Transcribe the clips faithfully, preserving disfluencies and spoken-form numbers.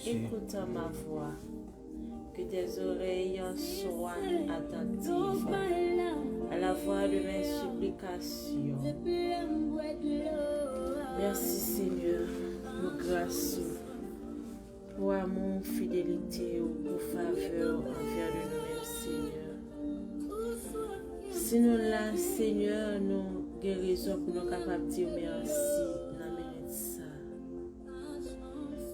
Écoute ma voix. Que tes oreilles soient attentives à la voix de mes supplications. Mèsi, Senyè, pou gras ou, pou amou, fidelite ou, pou favè ou anvè de nou menm, Senyè. Si nou la, Senyè, nou gen rezon pou nou kapab di w mèsi nan minit sa.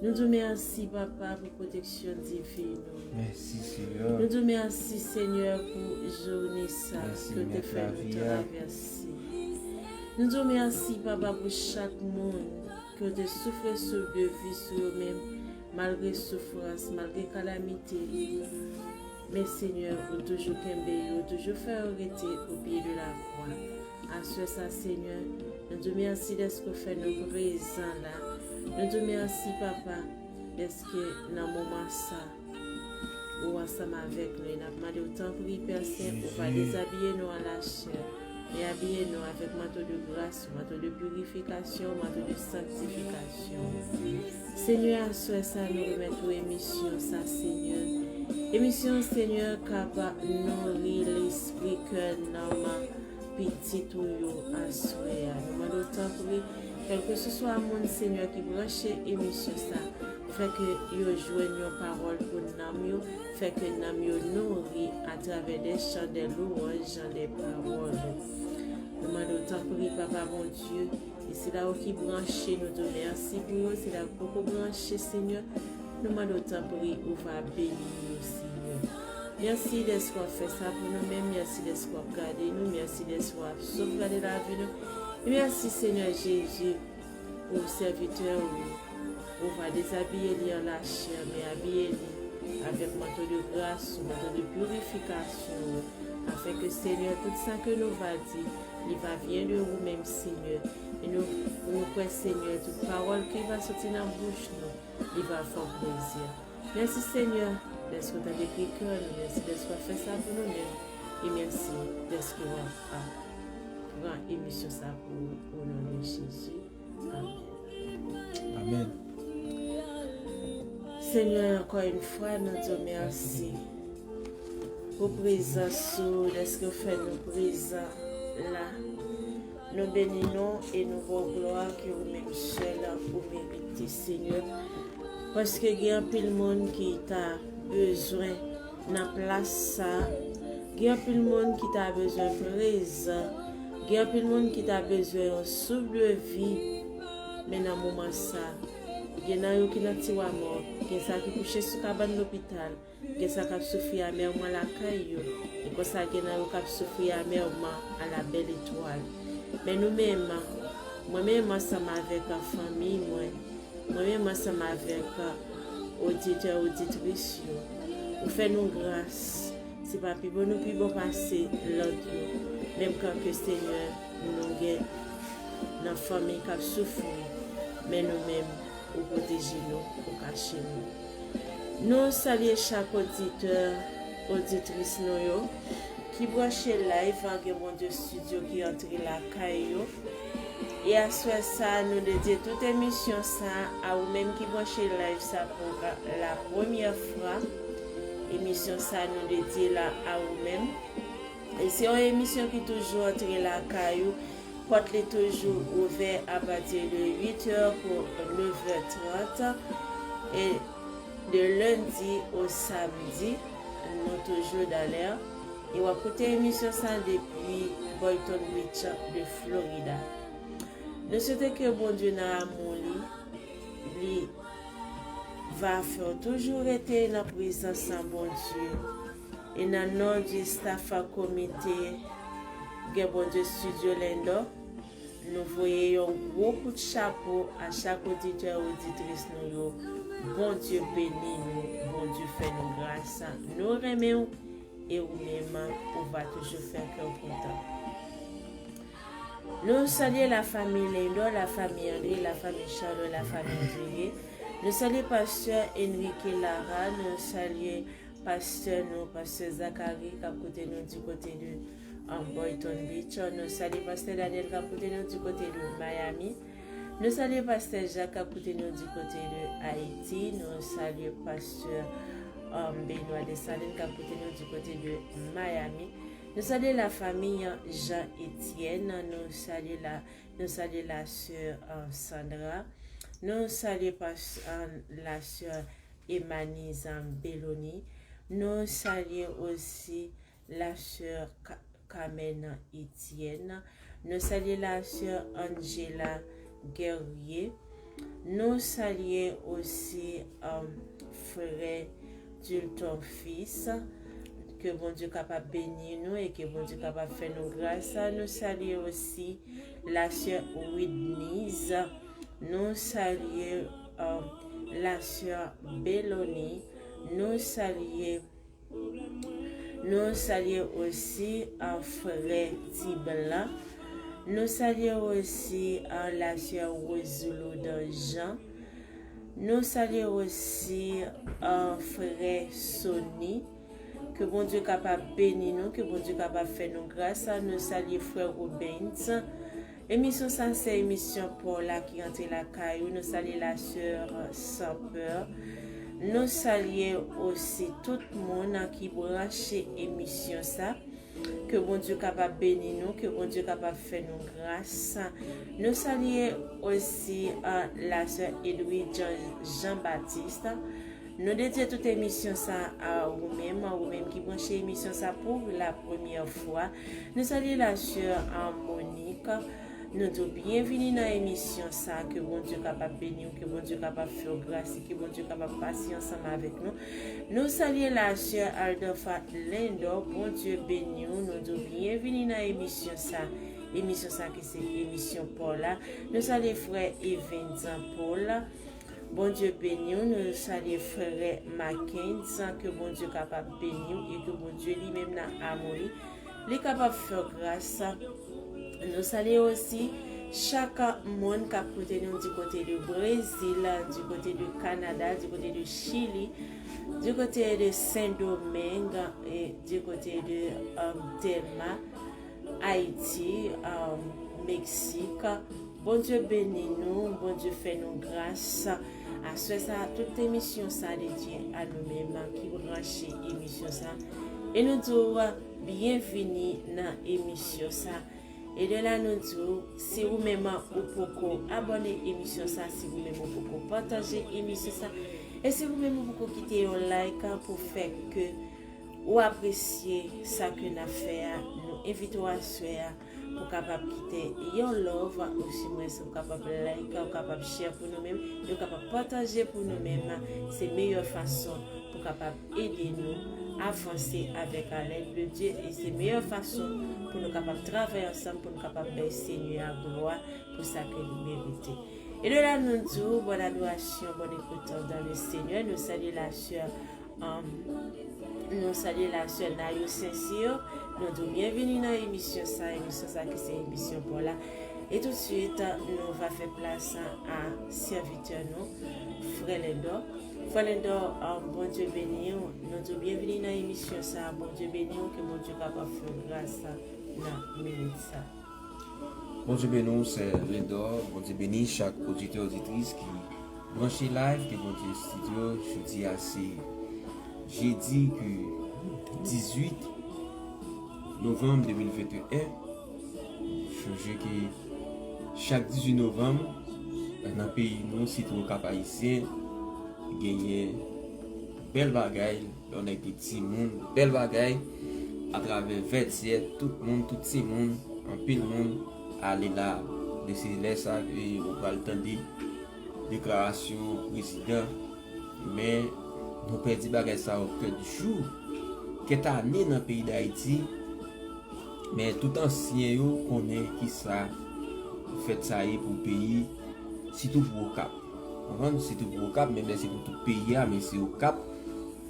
Nou di w mèsi, Papa, pou pwoteksyon divin ou. Mèsi, Senyè. Nou di w mèsi, Senyè, pou jounen sa ke w te fè nou travèse. Nou di w mèsi, Papa, pou chak moun ke w te soufle souf de vi sou yo menm, malgre soufrans, malgre kalamite. Men, Senyè, ou toujou kenbe yo, ou toujou fè yo rete o pye de la kwa. Aswè sa, Senyè, nou di w mèsi dèske w fè nou prezan la. Nou di w mèsi, Papa, dèske nan moman sa, ou ansanm avèk nou. E n ap mande w, tanpri, Pè Sen, ou pa dezabiye nou an lachè, men abiye nou avèk manto de gras, manto de pirifikasyon, manto de sanktifikasyon. Senyè, aswè sa, nou remèt ou emisyon sa, Senyè. Emisyon, Senyè, k ap nouri lespri, kè, nanm, pitit ou yo aswè a. Nou mande w, tanpri, kèlkeswa moun, Senyè, ki branche emisyon sa, fè ke yo jwenn yon pawòl pou nanm yo, fè ke nanm yo nouri atravè de chan, de louwanj, de pawòl. Nou mande w, tanpri, Papa Bondye, e sila yo ki branche, nou di w mèsi pou yo, sila yo ki poko branche, Senyè, nou mande w, tanpri, ou va beni yo, Senyè. Mèsi dèske w ap fè sa pou nou menm, mèsi dèske w ap gade nou, mèsi dèske w ap sovgade lavi nou. E mèsi, Senyè Jezi, pou sèvitè ou. Ou va dezabiye li an lachè, men abiye li avèk manto de gras ou, manto de pirifikasyon ou, afin ke, Senyè, tout sa ke nou va di, li va vyen de ou menm, Senyè. E nou, nou kwè, Senyè, tout pawòl ki va soti nan bouch nou, li va fè w plezi. Mèsi, Senyè, dèske w tande kri kè nou. Mèsi dèske w ap fè sa pou nou menm. E mèsi dèske w ap, ap pran emisyon sa pou ou, o non de Jezi. Amèn. Amèn. Senyè, ankò yon fwa, nou di w mèsi pou prezans ou, dèske w fè nou prezan la. Nou beni nou e nou ba w glwa ke ou menm sèl ou merite, Senyè. Paske gen anpil moun ki ta bezwen nan plas sa. Gen anpil moun ki ta bezwen prezan. Gen anpil moun ki ta bezwen yon souf de vi. Men nan moman sa, gen nan yo ki nan tiwa mò, gen sa ki kouche sou kabann lopital, gen sa k ap soufri amèman lakay yo, e konsa gen nan yo k ap soufri amèman a la bèl etwal. Men nou menm, mwen menm ansanm avèk fanmi mwen, mwen menm ansanm avèk oditè, oditris yo, ou fè nou gras. Se pa pi bon nou pi bon pase lòt yo. Menm kan ke, Senyè, nou gen nan fanmi k ap soufri, men nou menm, ou pwoteje nou, ou kache nou. Nou salye chak oditè, oditris nou yo, ki branche live an, gen Bondye Studio ki antre lakay yo. E aswè sa, nou dedye tout emisyon sa a ou menm ki branche live sa pou la premyè fwa. Emisyon sa, nou dedye la a ou menm. E se yon emisyon ki toujou antre lakay ou. Pòt li toujou ouvè apati de uit è pou nèf è trant. E de lendi o samdi, nou toujou dan lè. E w ap koute emisyon sa depi Boynton Beach de Florida. Nou swete ke Bondye nan amou li, li va fè w toujou rete nan prezans an Bondye. E nan non di staff komite Gen Bondye Studio Lendò, nou voye yon gwo kout chapo a chak oditè, oditris nou yo. Bondye beni nou, Bondye fè nou gras. Nou renmen w e ou menm, ou va toujou fè kè w kontan. Nou salye lafanmi Lendò, lafanmi Andre, lafanmi Charles, lafanmi André. Nou salye pastè Enrique Lara, nou salye pastè nou, pastè Zacharie, k ap koute nou di kote de, um, Boynton Beach. Nou salye pastè Daniel, k ap koute nou di kote de Miami. Nou salye pastè Jak k ap koute nou di kote de Ayiti. Nou salye pastè um, Benoit Desalin k ap koute nou di kote de Miami. Nou salye la fami Jean Etienne. Nou salye la, nou salye la sè uh, Sandra. Nou salye pas, uh, la sè Emaniz Beloni. Nou salye osi la sè Ka- Carmen Etienne. Nou salye la sè Angela Guerrier. Nou salye osi um, frè Dulton Fils. Ke Bondye kapab beni nou e ke Bondye kapab fè nou gras. Nou salye osi la sè Widniz. Nou salye um, la sè Beloni. Nou salye Nou salye osi uh, frè Ti Blan. Nou salye osi uh, la sè Roseloud Jean. Nou salye osi uh, frè Sony. Ke Bondye kapab beni nou, ke Bondye kapab fè nou gras. Nou salye frè Rubens. Emisyon sa se emisyon pa w la ki antre lakay ou. Nou salye la sè Sanpè. Nou salye osi tout moun ki branche emisyon sa. Ke Bondye kapab beni nou, ke Bondye kapab fè nou gras. Nou salye osi uh, la sè Edwidjan Jean Baptiste. Nou dedye tout emisyon sa a ou menm, ou menm ki branche emisyon sa pou la premyè fwa. Nou salye la sè Monique. Nou di w byenvini nan emisyon sa, ke Bondye kapab beni w, ke Bondye kapab fè w gras, ke Bondye kapab pase ansanm avèk nou. Nou salye la sè Aldafa Lendor, Bondye beni w, nou di w byenvini nan emisyon sa. Emisyon sa ki se emisyon pa w la. Nou salye frè Evens Paul. Bondye beni w, nou salye frè Mackenz, ke Bondye kapab beni w e ke Bondye li menm nan amou li, li kapab fè w gras. Nou salye osi chak moun k ap koute nou di kote de Brezil, di kote de Kanada, di kote de Chili, di kote de Sendomeng, e di kote de um, Dèlma, Ayiti, um, Meksik. Bondye beni nou, Bondye fè nou gras. Aswè sa, tout emisyon sa dedye a nou menm ki branche emisyon sa. E nou di w byenvini nan emisyon sa. E de la nou di w, si ou menm ou poko abòne emisyon sa, si ou menm ou poko pataje emisyon sa, e si ou menm ou poko kite yon like pou fè ke ou apresye sa ke n ap fè a, nou envite w aswè a pou kapab kite yon love, osimwens ou kapab like, ou kapab share pou nou menm, ou kapab pataje pou nou menm. Se meyè fason pou kapab ede nou avanse avèk alèd de Dye, e se meyè fason pou nou kapab travay ansanm, pou nou kapab bay Senyè a glwa pou sa ke li merite. E de la nou di w, bòn adorasyon, bòn ekout dans le Seigneur. Nou salye la sè, um, nou salye la sè Nayo Sensir. Nou di w byenvini nan emisyon sa, emisyon sa ki se emisyon pa w la. E toutswit, nou va fè plas a sèvitè nou, frè Lendor. Frè Lendor, um, Bondye beni w. Nou di w byenvini nan emisyon sa. Bondye beni w, ke Bondye kapab fè w gras nan minit sa. Bondye beni w, sè Lendor. Bondye beni chak oditè, oditris ki branche live, ke Bondye stidyo. Jodi a se jedi ki dizuit novanm de mil venteyen. Sonje ke chak dizuit novanm, nan peyi nou, sitou Okap Ayisyen, genyen bèl bagay, lè w nèg ki timoun, bèl bagay, atravè Vètyè, tout moun, tout timoun, anpil moun ale la. De se lè sa ke ou pral tande deklarasyon prezidan, men nou pèdi bagay sa yo kèk jou, kèk ane nan peyi Dayiti, men tout ansyen yo konnen kisa fèt sa ye pou peyi, sitou pou Okap. Konprann? Sitou pou Okap, men lè se pou tout peyi a, men se Okap.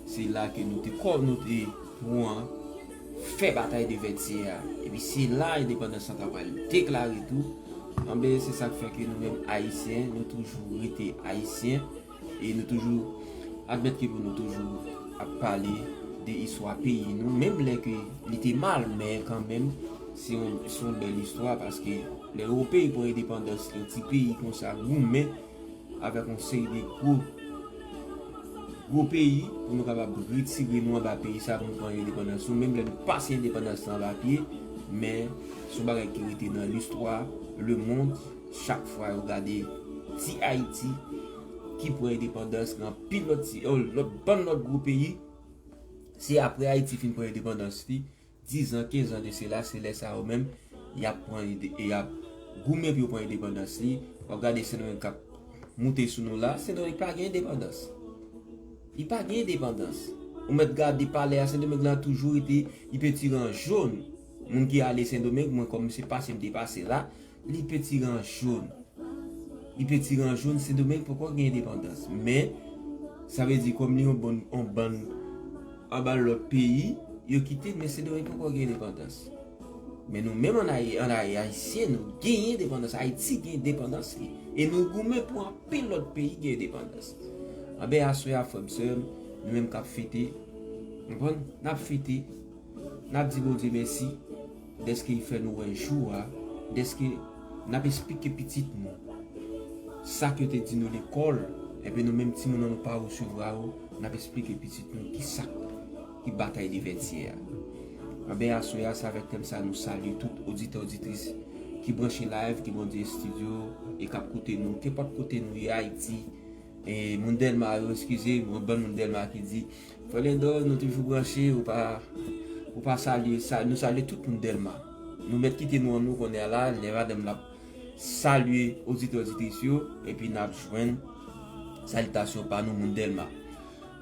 Se la ke nou te kò, nou te pran fè batay de Vètyè a. Epi se la endepandans lan ta pral deklare tou. Anben, se sa k fè ke nou menm Ayisyen, nou toujou rete Ayisyen. E nou toujou admèt ke pou nou toujou ap pale de istwa peyi nou, menm lè ke li te mal, men kanmenm, se yon, se yon bèl istwa, paske Lè yon peyi pran endepandans, yon ti peyi konsa goumen avèk yon seri de gwo, gwo peyi pou nou kapab retire nou anba peyi sa, pou nou pran endepandans nou. Menm lè nou pase endepandans lan anba pye, men se yon bagay ki rete nan listwa lemonn. Chak fwa yo gade ti Ayiti ki pran endepandans, gen anpil lòt ti, oh, lòt, bann lòt gwo peyi, se apre Ayiti fin pran endepandans li, diz an, kenz an de sela, se lè sa yo menm, y ap pran ide, y ap goumen pou yo pran endepandans li. W ap gade Sendomeng k ap moute sou nou la, Sendomeng pa gen endepandans. Li pa gen endepandans. Ou mèt gade palè a, Sendomeng lan toujou rete, li pentire an jòn. Moun ki ale Sendomeng, mwen kòm se pase m te pase la, li pentire an jòn. Li pentire an jòn, Sendomeng poko gen endepandans. Men, sa vle di kòm li yon bann, yon bann anba lòt peyi, yo kite, men Sendomeng poko gen endepandans. Men nou menm an Ayi-, an Ayi-, Ayisyen, nou genyen endepandans. Ayiti gen endepandans li. E nou goumen pou anpil lòt peyi gen endepandans. Anben, aswè a, frè m, sè m, nou menm k ap fete, konprann? N ap fete, n ap di Bondye mèsi dèske li fè nou wè jou a, dèske n ap esplike pitit nou sa ke yo te di nou lekòl, enben nou menm timoun an nou pa resevwa yo, n ap esplike pitit nou ki sa ki batay de Vètyè a. Anben, aswè a, se avèk tèm sa nou salye tout oditè, oditris ki branche live, ki branche estidyo e k ap koute nou, kenpòt kote nou ye, Ayiti, e moun Dèlma yo, eskize, yon bann moun Dèlma ki di, Frè Lendò, nou toujou branche, ou pa, ou pa salye, sa, nou salye tout moun Dèlma. Nou mèt kite nou an nou kounye a la, lè madanm l ap salye oditè, oditris yo, epi n ap jwenn salitasyon pa nou moun Dèlma.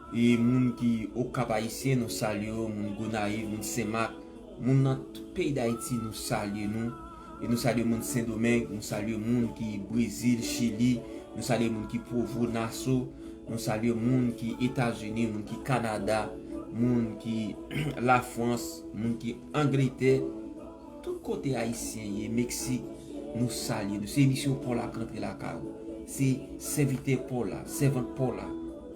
E moun ki Okap Ayisyen, nou salye yo, moun Gonayiv, moun Senmak, moun nan tout peyi Dayiti, nou salye nou. E nou salye moun Sendomeng, nou salye moun ki Brezil, Chili, nou salye moun ki Pwovo, Naso, nou salye moun ki Etazini, moun ki Kanada, moun ki Lafrans, moun ki Angletè. Tout kote Ayisyen ye, Meksik, nou salye nou. Se emisyon pa w la k rantre lakay ou. Se sèvitè pa w la, sèvant pa w la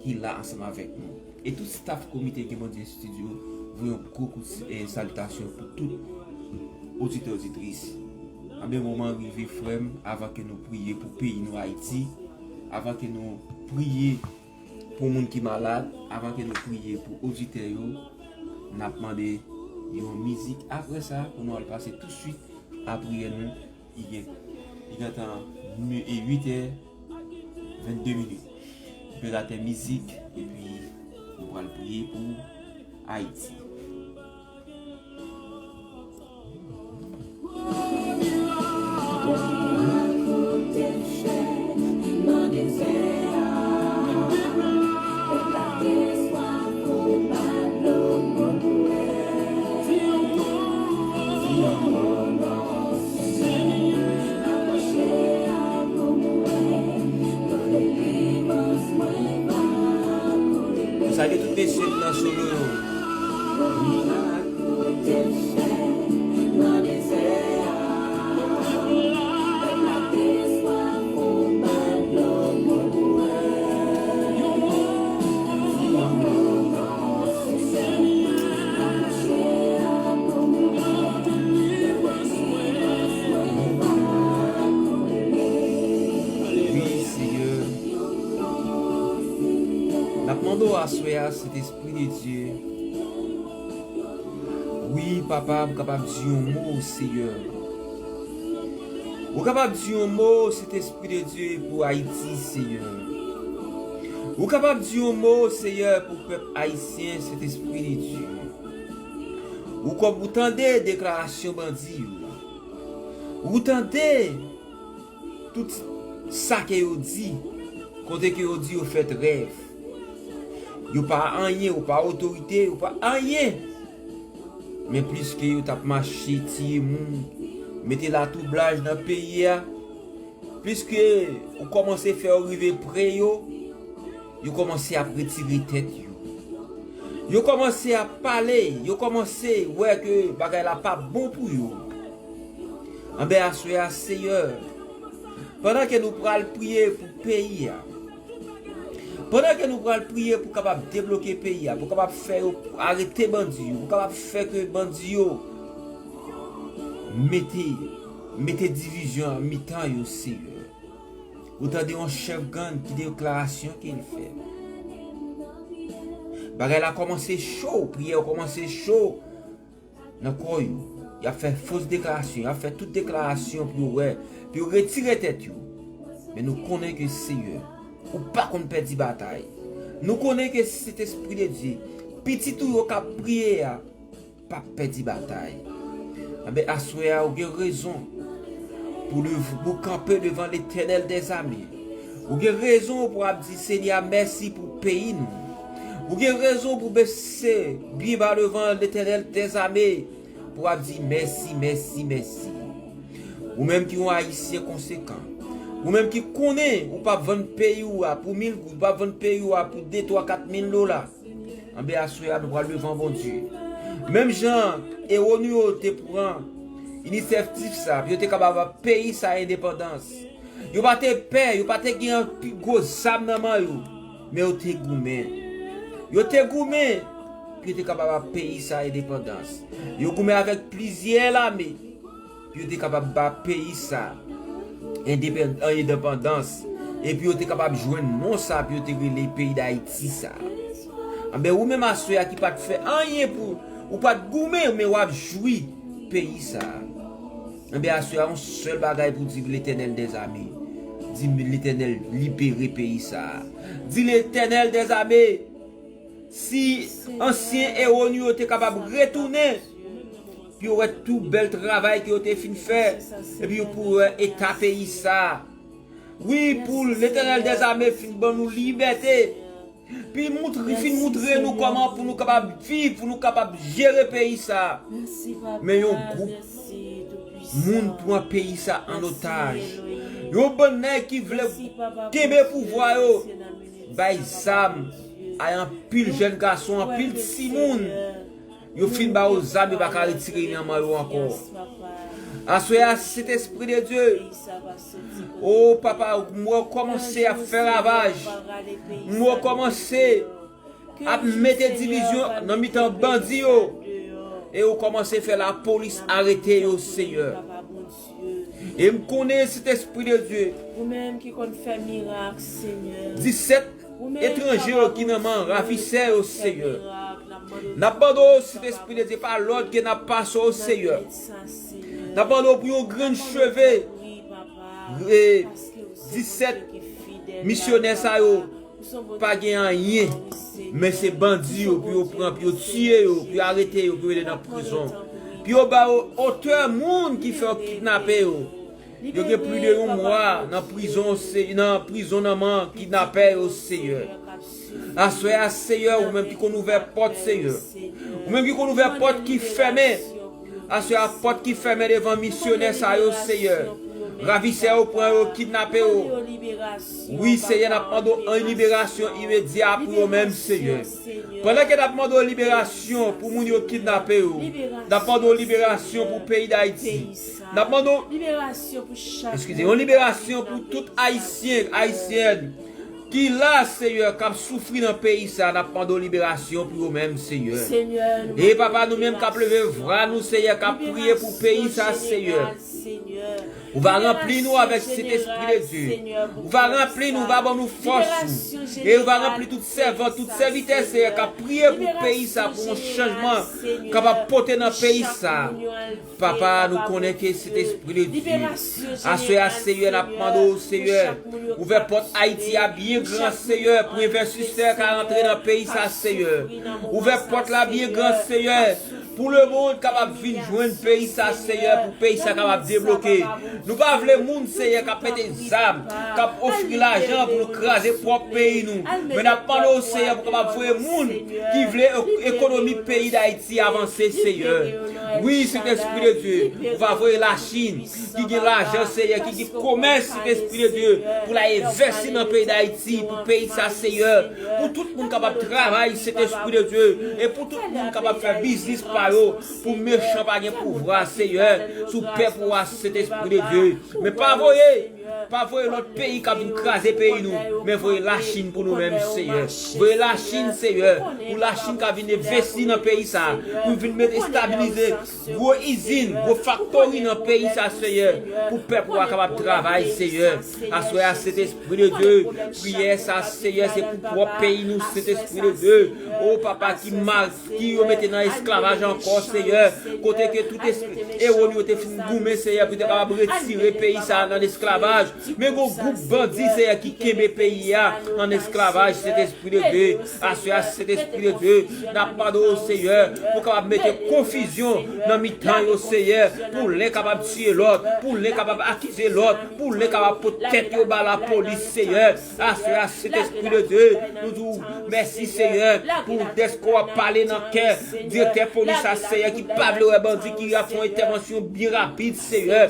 ki la ansanm avèk nou. E tout staff Komite Gen Bondye Studio voye yon gwo kout, eh, salitasyon pou tout oditè, oditris. Anben, moman rive, frè m, avan ke nou priye pou peyi nou, Ayiti, avan ke nou priye pou moun ki malad, avan ke nou priye pou oditè yo, n ap mande yon mizik apre sa pou nou al pase tousuit a priyè nou. Li gen, li gentan mi-, e uit è vennde minit. N pe gate mizik, epi nou pral priye pou Ayiti. Nou salye tout mesye k nan solo yo. Wi, Senyè. N ap mande w aswè a, Sentespri de Dye. Wi, Papa, m kapab di yon mo, Senyè. Ou kapab di yon mo, Sentespri de Dye, pou Ayiti, Senyè. Ou kapab di yon mo, Senyè, pou pèp ayisyen, Sentespri de Dye. Ou kòm ou tande deklarasyon bandi yo. Ou tande tout sa ke yo di, kote ke yo di yo fè trèv. Yo pa anyen, yo pa otorite, yo pa anyen. Men pliske yo t ap mache tiye moun, mete latwoublaj nan peyi a, pliske ou kòmanse fè yo rive pre yo, yo kòmanse ap retire tèt yo. Yo kòmanse ap pale, yo kòmanse wè ke bagay la p ap bon pou yo. Anben aswè a, Seyè, pandan ke nou pral priye pou peyi a, pandan ke nou pral priye pou kapab debloke peyi a, pou kapab fè yo arete bandi yo, pou kapab fè ke bandi yo mete Mete divizyon an mitan yo, Seyè. Ou tande yon chèf gang ki deklarasyon ke l fè. Bagay la kòmanse cho, priyè yo kòmanse cho nan kò yo. Y ap fè fos deklarasyon, y ap fè tout deklarasyon pou yo wè, pou yo retire tèt yo. Men nou konnen ke Seyè, ou pa konn pèdi batay. Nou konnen ke Sentespri de Dye, pitit ou yo k ap priye a, p ap pèdi batay. Anben, aswè a, ou gen rezon pou, lev- pou kanpe devan Letènèl dèzame. Ou gen rezon pou ap di Senyè mèsi pou peyi nou. Ou gen rezon pou bese byen ba devan Letènèl dèzame pou ap di mèsi, mèsi, mèsi. Ou menm ki yon Ayisyen konsekan, ou menm ki konnen ou p ap vann peyi w a pou mil goud, ou p ap vann peyi w a pou de, twa, kat mil dola. Anben, aswè a, nou pral devan Bondye. Menm jan ewo nou yo te pran inisyativ sa, pou yo te kapab ap peyi sa endepandans. Yo pa te pè, yo pa te gen pi gwo zam nan men yo, men yo te goumen. Yo te goumen pou yo te kapab ap peyi sa endepandans. Yo goumen avèk plizyè lame pou yo te kapab ba peyi sa endepen- endepandans, epi yo te kapab jwenn non sa pou yo te rele peyi Dayiti sa. Anben, ou menm aswè a ki pa t fè anyen pou, ou pa t goumen, men w ap jwi peyi sa. Anben, aswè a, yon sèl bagay pou di Letènèl dèzame. Di Letènèl libere peyi sa. Di Letènèl dèzame, si ansyen ewo nou yo te kapab retounen, pou yo wè tout bèl travay ke yo te fin fè, epi yo pou wè eta peyi sa. Wi, pou Letènèl dèzame fin ban nou libète, pi moutre, fin moutre nou kòman pou nou kapab viv, pou nou kapab jere peyi sa. Men yon gwoup moun pran peyi sa an otaj. Yon bann nèg ki vle kenbe pouvwa yo, bay zam a anpil jèn gason, anpil timoun. Yo fin ba yo zam, yo pa ka retire li nan men yo ankò. Aswè a, Sentespri de Dye, o papa, m wè w kòmanse ap fè ravaj. M wè w kòmanse ap mete divizyon nan mitan bandi yo. E ou kòmanse fè lapolis arete yo, Seyè. E m konnen, Sentespri de Dye, ou menm ki konn fè mirak, Senyè, disèt etranje yo ki nan men ravisè yo, Seyè. N ap mande w, Sentespri de Dye, pa lòd ke n ap pase w, Seyè. N ap mande w pou yon grenn cheve. E disèt misyonè sa yo pa gen anyen, men se bandi yo pou yo pran, pou yo tiye yo, pou yo arete yo, pou yo mete nan prizon. Pou yo ba yo otè moun ki fè yo kidnape yo. Yo gen plis de yon mwa nan prizon, se, nan prizon nan men kidnapè yo, Seyè. Aswè a, Seyè, ou menm ki konn ouvè pòt, Seyè. Ou menm ki konn ouvè pòt ki fèmen. Aswè a, pòt ki fèmen devan misyonè sa yo, Seyè. Ravisè yo pran yo, kidnape yo. Wi, Seyè, n ap mande w yon liberasyon imedya pou yo menm, Seyè. Pandan ke n ap mande w liberasyon pou moun yo kidnape yo, n ap mande w liberasyon pou peyi Dayiti. N ap mande w, eskize, yon liberasyon pou tout Ayisyen, Ayisyèn ki la, Seyè, k ap soufri nan peyi sa. N ap mande w liberasyon pou yo menm, Seyè. E papa, nou menm k ap leve vwa nou, Seyè, k ap priye pou peyi sa, Seyè. Ou va ranpli nou avèk Sentespri de Dye. Ou va ranpli nou, ou va ban nou fòs ou. E ou va ranpli tout sèvant, tout sèvitè, Seyè, k ap priye pou peyi sa, pou yon chanjman k ap ap pote nan peyi sa. Papa, nou konnen ke Sentespri de Dye. Aswè a, Seyè, n ap mande w, Seyè, ouvè pòt Ayiti a byen gran, Seyè, pou envestisè ka rantre nan peyi sa, Seyè. Ouvè pòt la byen gran, Seyè, pou lemonn kapab vin jwenn peyi sa, Seyè, pou peyi sa kapab debloke. Nou pa vle moun, Seyè, k ap mete zam, k ap ofri lajan pou nou kraze pwòp peyi nou. Men n ap mande w, Seyè, pou kapab voye moun ki vle ek- ekonomi peyi Dayiti avanse, Seyè. Wi, Sentespri de Dye, ou va voye Lachin, ki gen lajan, Seyè, ki gen komès, Sentespri de Dye, pou l al envèsti nan peyi Dayiti, pou peyi sa, Seyè, pou tout moun kapab travay, Sentespri de Dye, e pou tout moun kapab fè biznis pa yo, pou mechan pa gen pouvwa, Seyè, sou pèp ou a, Sentespri de Dye. Men pa voye Pa voye lòt peyi k ap vin kraze peyi nou, men voye Lachin pou nou menm, Seyè. Voye Lachin, Seyè, pou Lachin ka vin envesti nan peyi sa a, pou vin met estabilize gwo izin, gwo faktori nan peyi sa a, Seyè, pou pèp ou a kapab travay, Seyè. Aswè a, Sentespri de Dye, priyè sa a, Seyè, se pou pwòp peyi nou, Sentespri de Dye. O Papa ki mal ki yo mete nan esklavaj ankò, Seyè. Kote ke tout es-, ewo nou yo te fin goumen, Seyè, pou te kapab retire peyi sa a nan esklavaj. Men gon gwoup bandi, Seyè, ki kenbe peyi a an esklavaj, Sentespri de Dye. Aswè a, Sentespri de Dye, n ap mande w, Seyè, pou kapab mete konfizyon nan mitan yo, Seyè, pou len kapab tiye lòt, pou len kapab akize lòt, pou len kapab pot tèt yo ba lapolis, Seyè. Aswè a, Sentespri de Dye, nou di w mèsi, Seyè, pou dèske w ap pale nan kè direktè polis la, Seyè, ki pa vle wè bandi, ki ap fè yon entèvansyon byen rapid, Seyè.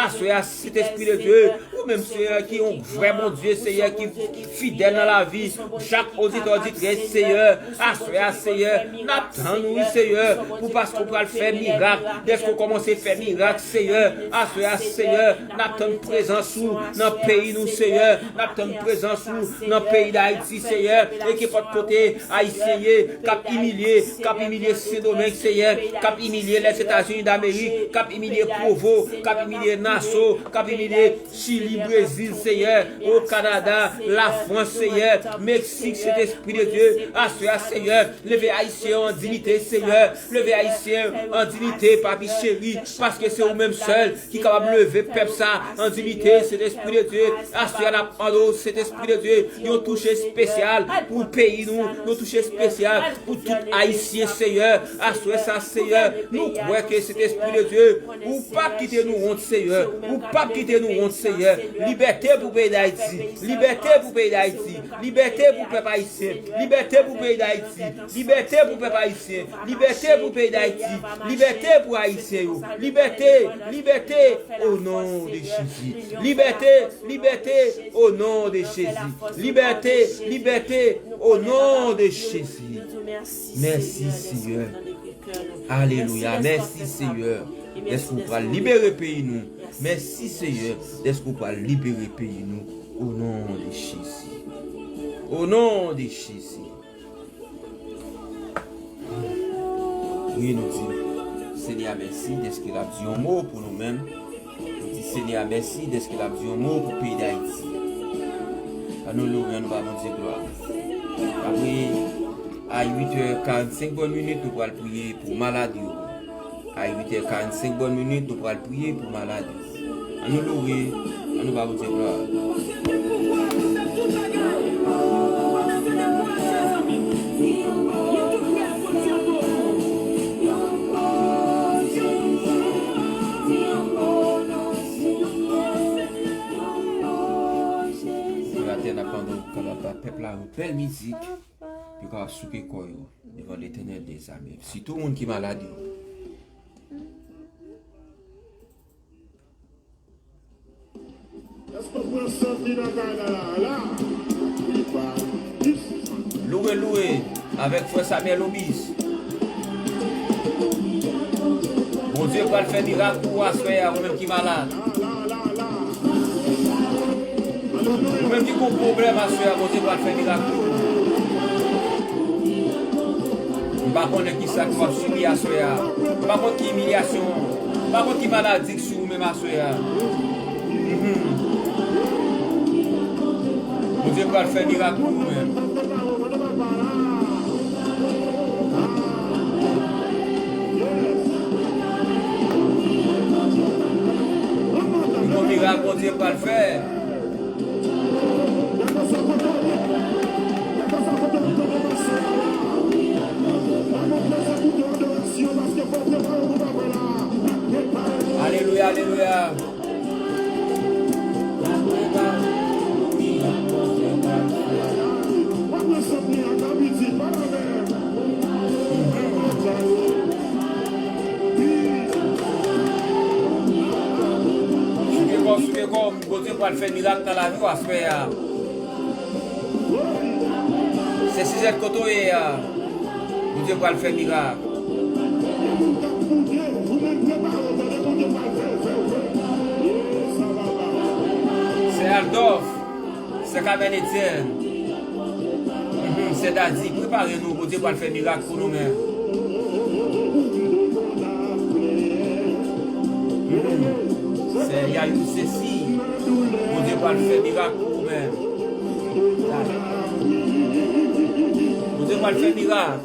Aswè a, Sentespri de Dye, ou menm, Seyè, ki yon vrè Bondye, Seyè, ki fidèl nan lavi chak oditè, oditris, Seyè. Aswè a, Seyè, n ap tann ou, wi, Seyè, pou paske w pral fè mirak. Dèske w kòmanse fè mirak, Seyè. Aswè a, Seyè, n ap tann prezans ou nan peyi nou, Seyè. N ap tann prezans ou nan peyi Dayiti, Seyè. E kenpòt kote Ayisyen ye, k ap imilye, k ap imilye Sendomeng, Seyè, k ap imilye Lèzetazini Damerik, k ap imilye Pwovo, k ap imilye Naso, k ap imilye Chili, Brezil, Seyè, o Kanada, Lafrans, Seyè, Meksik, Sentespri de Dye, aswè a, Seyè, leve Ayisyen yo an diyite, Seyè, leve Ayisyen yo an diyite, Papi cheri, paske se ou menm sèl ki kapab leve pèp sa an diyite, Sentespri de Dye, aswè a, n ap mande w, Sentespri de Dye, yon touche espesyal pou peyi nou, yon touche espesyal pou tout Ayisyen, Seyè, aswè sa, Seyè, nou kwè ke Sentespri de Dye, ou p ap kite nou wont, Seyè. Ou p ap kite nou wont, Seyè. Libète pou peyi Dayiti. Libète pou peyi Dayiti. Libète pou pèp ayisyen. Libète pou peyi Dayiti. Libète pou pèp ayisyen. Libète pou peyi Dayiti. Libète pou Ayisyen yo. Libète, libète, o non de Jezi. Libète, libète, o non de Jezi. Libète, libète, o non de Jezi. Mèsi, Seyè. Alelouya. Mèsi, Seyè, dèske w pral libere peyi nou. Mèsi, Seyè, dèske w pral libere peyi nou. O non de Jezi. O non de Jezi. Wi, nou di Senyè a mèsi dèske l ap di yon mo pou nou menm. Nou di Senyè a mèsi dèske l ap di yon mo pou peyi Dayiti. Ann nou loure, ann nou ba Bondye glwa. Apre, a uit è karannsenk bòn minit, nou pral priye pou malad yo. A uit è karannsenk bòn minit, nou pral priye pou malad yo. Ann nou loure, ann nou ba Bondye glwa. Atè, n ap mande w kapab ba pèp la yon bèl mizik pou yo kapab souke kò yo devan Letènèl dèzame. Sitou moun ki malad yo. Loure, loure avèk frè Samuel Obis. Bondye pral fè mirak pou ou aswè a, ou menm ki malad. Ou menm ki gon pwoblèm aswè a, Bondye pral fè mirak pou ou. M pa konnen ki sa ke w ap sibi aswè a. M pa konn ki imilyasyon, m pa konn ki maladi k sou ou menm aswè a. Mhm. Bondye pral fè mirak pou ou menm. Yon mirak Bondye pral fè. Alelouya, alelouya. Souke kò w, souke kò w, Bondye pral fè mirak nan lavi w aswè a. Se sizèt kote w ye a. Bondye pral fè mirak. Gen moun k ap boude, ou menm prepare w, tande Bondye pral fè l, fè l, fè l. Ye, sa va, va, va. Adolphe, sè Carmen Etienne, mhm, sè Dadi, prepare nou, Bondye pral fè mirak pou nou menm. Mhm. Sè Yayou Sesi, Bondye pral fè mirak pou ou menm. Bondye pral fè mirak.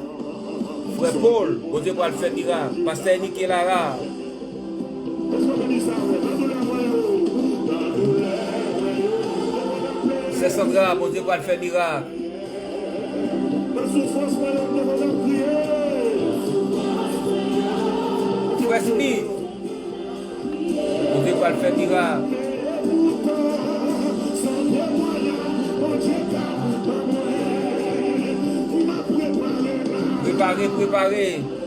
Frè Paul, Bondye pral fè mirak. Pastè Enike Lara. Sè Sandra, Bondye pral fè mirak. Frè Smith, Bondye pral fè mirak. Prepare, prepare.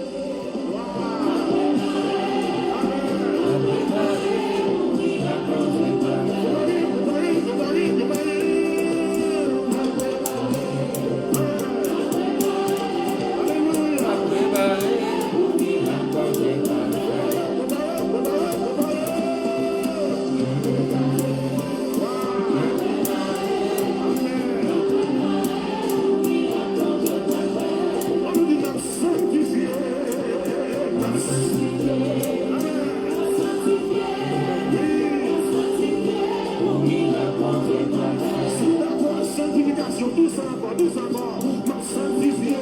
Santifikasyon, di sa ankò, di sa ankò. M ap santifye.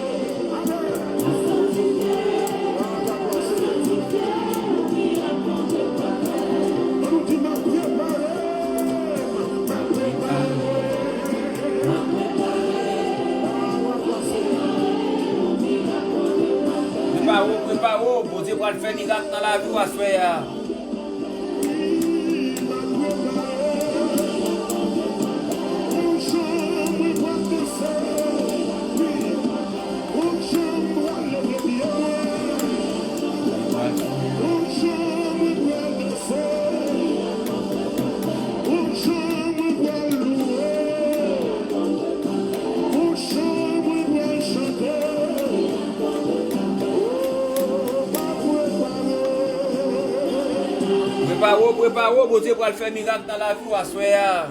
Amen. Ann nou di, m ap prepare. M ap prepare. M ap prepare. Prepare w, prepare w. Bondye pral fè mirak nan lavi w aswè a. Prepare w, prepare w, Bondye pral fè mirak nan lavi w aswè a.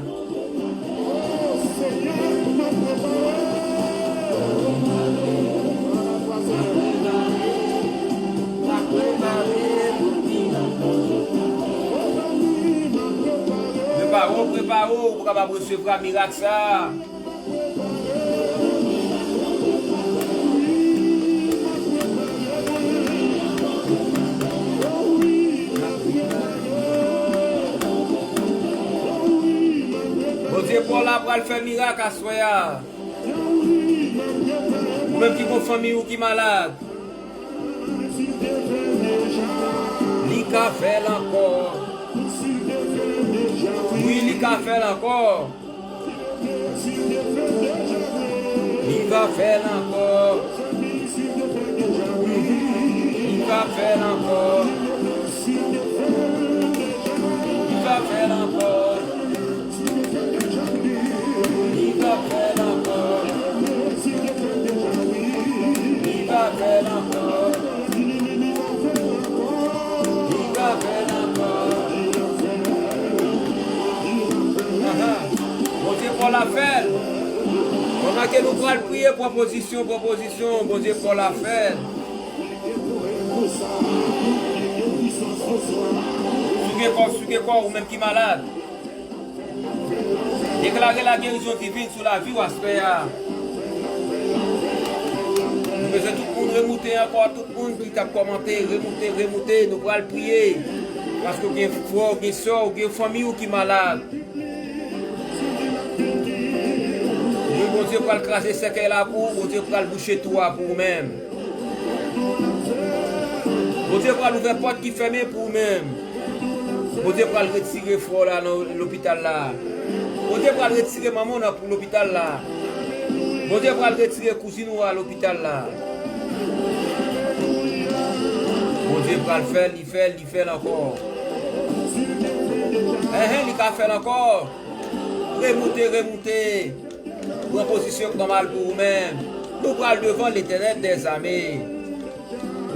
Prepare w, prepare w, pou w kapab resevwa mirak sa a. Bondye pa w la pral fè mirak aswè a. Ou menm ki gon fanmi ou ki malad. Li ka fè l ankò. Wi, li ka fè l ankò. Li va fè l ankò. Li va fè l ankò. Li va fè l ankò. Li va fè l ankò. Li va fè l ankò. Li va fè l ankò. Ahan. Bondye pa w la fè l. Pandan ke nou pral priye, pran pozisyon, pran pozisyon, Bondye pa w la fè l. Souke kò w, souke kò w, ou menm ki malad. Deklare lagerizon divin sou lavi w aswè a. Nou bezwen tout moun remoute ankò, tout moun ki t ap kòmante, remoute, remoute, nou pral priye. Paske w gen frè w, gen sè w, gen fanmi w ki malad. Wi, Bondye pral kraze sèkèy la pou ou, Bondye pral bouche twou a pou ou menm. Bondye pral ouvè pòt ki fèmen pou ou menm. Bondye pral retire frè w la nan lopital la. Bondye pral retire manman w nan pou lopital la. Bondye pral retire kouzin ou a lopital la. Bondye pral fè l, li fè l, li fè l ankò. Enhen, li ka fè l ankò. Remoute, remoute. Pran pozisyon kòm al pou ou menm. Nou pral devan Letènèl dèzame.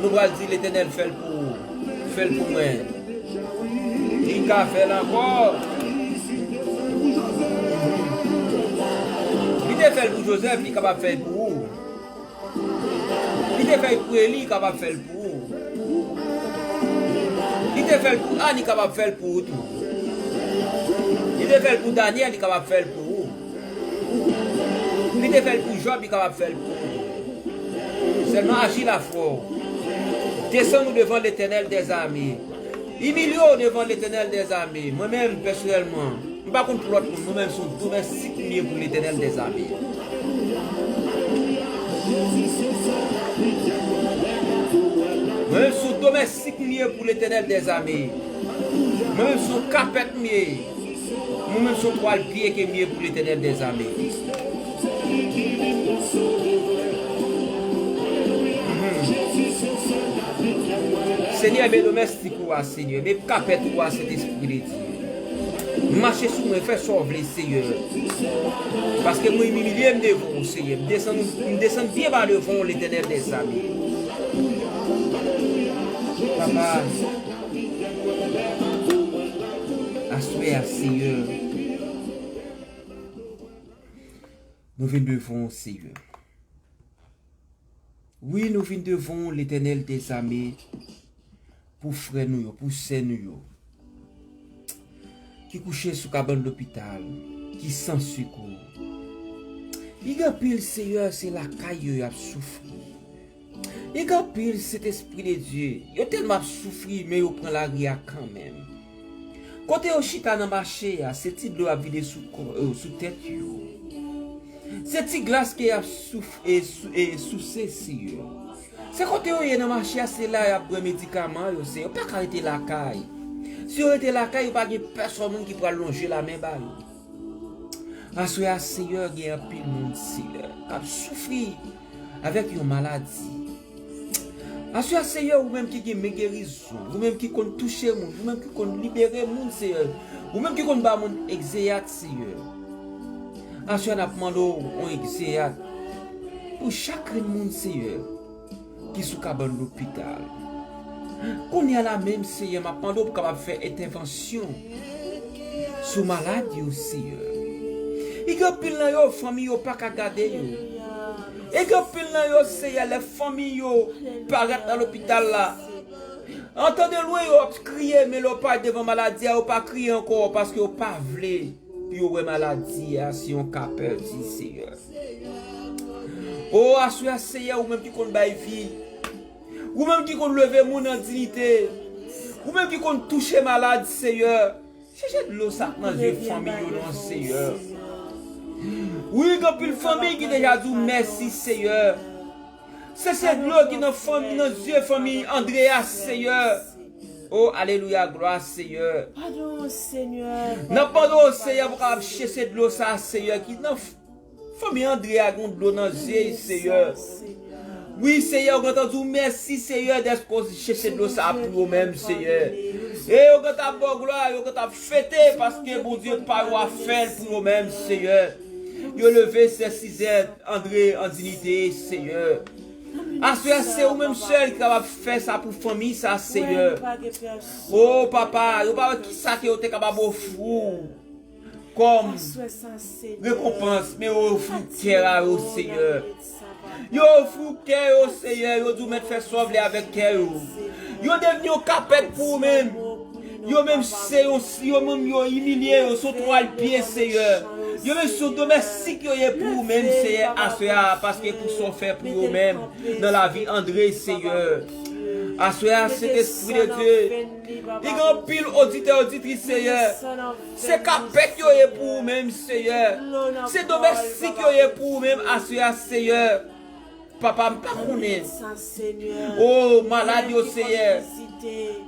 Nou pral di, Letènèl, fè l pou ou. Fè l pou mwen. Li ka fè l ankò. te fè l pou Joseph, li kapab fè l pou ou. Li te fè l pou Eli, li kapab fè l pou ou. Li te fè l pou Ann, li kapab fè l pou ou tou. Li te fè l pou Daniel, li kapab fè l pou ou. Li te fè l pou Job, li kapab fè l pou ou tou. Sèlman aji lafwa w. Desann ou devan Letènèl dèzame. Imilye w devan Letènèl dèzame. Mwen menm, pèsonèlman, m pa konn pou lòt moun, mwen menm se yon domèstik m ye pou Letènèl dèzame. Mwen menm se yon domèstik m ye pou Letènèl dèzame. Mwen menm se yon kapèt m ye. Mwen menm se yon twal pye ke m ye pou Letènèl dèzame. Mhm. Senyè, men domèstik ou a, Senyè, men kapèt ou a, Sentespri de Dye. Mache sou mwen, fè sa w vle, Senyè. Paske mwen imilye m devan w, Senyè. M desann, m desann byen ba devan w, Letènèl dèzame. Papa, aswè a, Senyè, nou vin devan w, Senyè. Wi, nou vin devan w, Letènèl dèzame, pou frè nou yo, pou sè nou yo, ki kouche sou kabann lopital, ki san sekou. Li gen anpil, Senyè, se lakay yo y ap soufri. Li gen anpil, Sentespri de Dye, yo tèlman ap soufri, men yo pran lari a kanmenm. Kote yo chita nan mache a, se ti dlo ap vide sou kò, eh, sou tèt yo. Se ti glas ke y ap souf-, e sou-, e souse, Senyè. Se kote yo ye nan mache a, se la y ap bwè medikaman yo, Senyè. Yo pa ka rete lakay. Si yo rete lakay, yo pa gen pèsonn moun ki pral lonje lamen ba yo. Aswè a, Senyè, gen anpil moun, Senyè, k ap soufri avèk yon maladi. Aswè a, Senyè, ou menm ki gen men gerizon, ou menm ki konn touche moun, ou menm ki konn libere moun, Senyè, ou menm ki konn ba moun egzeyat, Senyè. Aswè a, n ap mande w yon egzeyat pou chak grenn moun, Senyè, ki sou kabann lopital. Kounye a la menm, Senyè, m ap mande w pou kapab fè entèvansyon sou malad yo, Senyè. E gen anpil nan yo, fanmi yo pa ka gade yo. E gen anpil nan yo, Senyè, lè fanmi yo parèt nan lopital la, an tan de lwen yo ap kriye, men lè yo parèt devan maladi a, yo pa kriye ankò, paske yo pa vle pou yo wè maladi a se yon ka pèdi, Senyè. O, aswè a, Senyè, ou menm ki konn bay vi, ou menm ki konn leve moun an diyite, ou menm ki konn touche malad, Senyè, chèche dlo sa k nan zye fanmi yo non, Senyè. Wi, gen anpil fanmi ki deja di w mèsi, Senyè. Chèche dlo ki nan fanmi, nan zye fanmi Andreas, Senyè. O, alelouya, glwa, Senyè. Padon, Senyè. N ap mande w, Senyè, pou w kapab chèche dlo sa, Senyè, ki nan f-, fanmi Andre a gen dlo nan zye l, Senyè. Wi, Senyè, yo gentan di w mèsi, Senyè, dèske w chèche dlo sa pou yo menm, Senyè. E yo gentan ap ba w glwa, yo gentan ap fete, paske Bondye pa yo a fè l pou yo menm, Senyè. Yo leve sè Sizèt Andre an diyite, Senyè. Aswè a, se ou menm sèl ki kapab fè sa pou fanmi sa, Senyè. O, papa, yo pa wè kisa ke yo te kapab ofri w kòm rekonpans, men yo ofri kè a yo, Senyè. Yo ofri w kè yo, Senyè. Yo di w mèt fè sa w vle avèk kè yo. Yo devni yon kapèt pou ou menm. Yo menm se yon, yo menm yo imilye, yo se yon twal pye, Senyè. Yo menm se yon domèstik yo ye pou ou menm, Senyè, aswè a, paske pou sa w fè pou yo menm nan lavi Andre, Senyè. Aswè a, Sentespri de Dye, li gen anpil oditè, oditris, Senyè. Se kapèt yo ye pou ou menm, Senyè. Se domèstik yo ye pou ou menm, aswè a, Senyè. Papa, m pa konnen. O, malad yo, Senyè.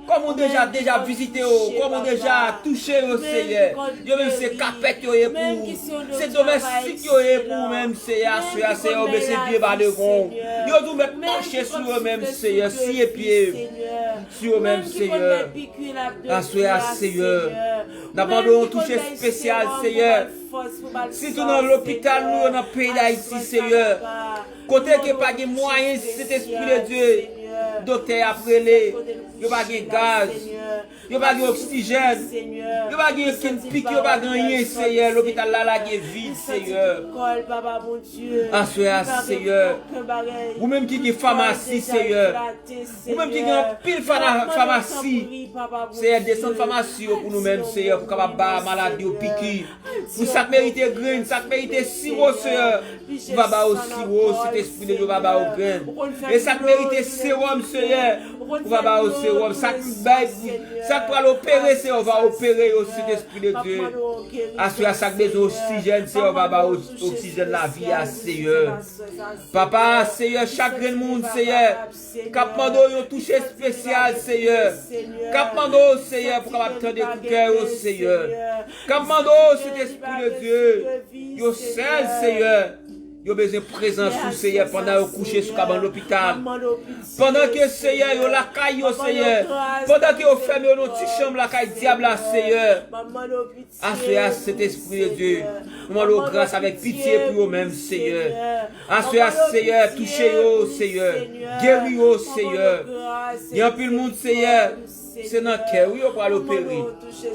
Kòman w deja, deja vizite yo, kòman w deja touche yo, Senyè. Yo menm se kapèt yo ye pou ou. Se domèstik yo ye pou ou menm, Senyè. Aswè a, Senyè, yo bese pye ba devan w. Yo di w mèt mache sou yo menm, Senyè. Siye pye sou yo menm, Senyè. Aswè a, Senyè. N ap mande w yon touche espesyal, Senyè. Sitou nan lopital nou yo nan peyi Dayiti, Senyè. Kote ke pa gen mwayen, Sentespri de Dye. Doktè y ap rele, yo pa gen gaz, yo pa gen oksijèn, yo pa gen okenn pik, yo pa gen anyen, Seyè. Lopital la lage vid, Seyè. Aswè a, Seyè, ou menm ki gen famasi, Seyè, ou menm ki gen anpil fana- famasi, Seyè, desann famasi yo pou nou menm, Seyè, pou kapab ba malad yo piki. Pou sa k merite grenn, sa k merite siwo, Seyè, ou va ba yo siwo, Sentespri de Dye, ou va ba yo grenn. E sa k merite sewòm, Seyè, ou va ba yo sewòm. Sa k bay, sa k pral opere, Seyè, ou va opere yo, Sentespri de Dye. Aswè a, sa k bezwen oksijèn, Seyè, ou va ba yo oksijèn lavi a, Seyè. Papa, Seyè, chak grenn moun, Seyè, k ap mande w yon touche espesyal, Seyè. K ap mande w, Seyè, pou kapab tande kri kè yo, Seyè. K ap mande w, Sentespri de Dye, yo sèl, Seyè. Yo bezwen prezans ou, Seyè, pandan yo kouche sou kabann lopital. Pandan ke, Seyè, yo lakay yo, Seyè. Pandan ke yo fèmen yo nan ti chanm lakay dyab la, Seyè. Aswè a, Sentespri de Dye, nou mande w gras avèk pitye pou yo menm, Seyè. Aswè a, Seyè, touche yo, Seyè. Geri yo, Seyè. Gen anpil moun, Seyè, se nan kè yo pral opere.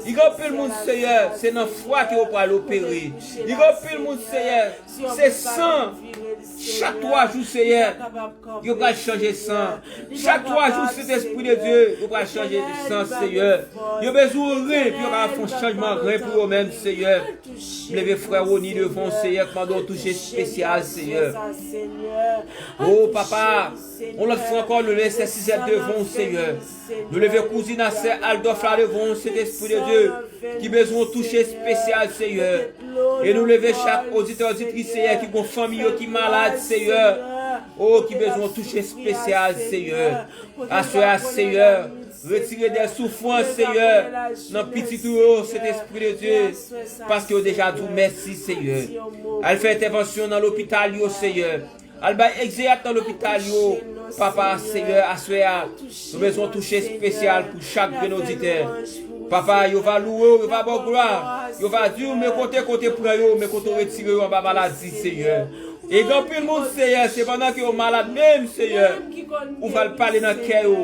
Gen anpil moun, Seyè, se nan fwa ke yo pral opere. Gen anpil moun, Seyè, se san. Chak twa jou, Seyè, yo pral chanje san. Chak twa jou, Sentespri de Dye, yo pral chanje san, Seyè. Yo bezwen ren, pou yo ka fè yon chanjman ren pou yo menm, Seyè. M leve frè Rony devan w, Seyè, k mande w touche espesyal, Seyè. O, Papa, yon lòt fwa ankò, nou leve sè Sizèt devan w, Seyè. Nou leve kouzin a sè Aldòf la devan w, Sentespri de Dye, ki bezwen yon touche espesyal, Seyè. E nou leve chak oditè, oditris, Seyè, ki gon fanmi yo ki malad, Seyè. O, ki bezwen yon touche espesyal, Seyè. Aswè a, Seyè, retire dè soufrans, Seyè, nan pitit ou yo, Sentespri de Dye, paske yo deja di w mèsi, Seyè. Al fè entèvansyon nan lopital yo, Seyè. Al bay egzeyat nan lopital yo, Papa, Seyè, aswè a, nou bezwen yon touche espesyal pou chak grenn oditè. Papa, yo va louwe w, yo va ba w glwa, yo va di w men kote, kote pran yo, men kote w retire yo anba maladi, Seyè. E gen anpil moun, Seyè, se pandan ke yo malad menm, Seyè, ou va al pale nan kè yo,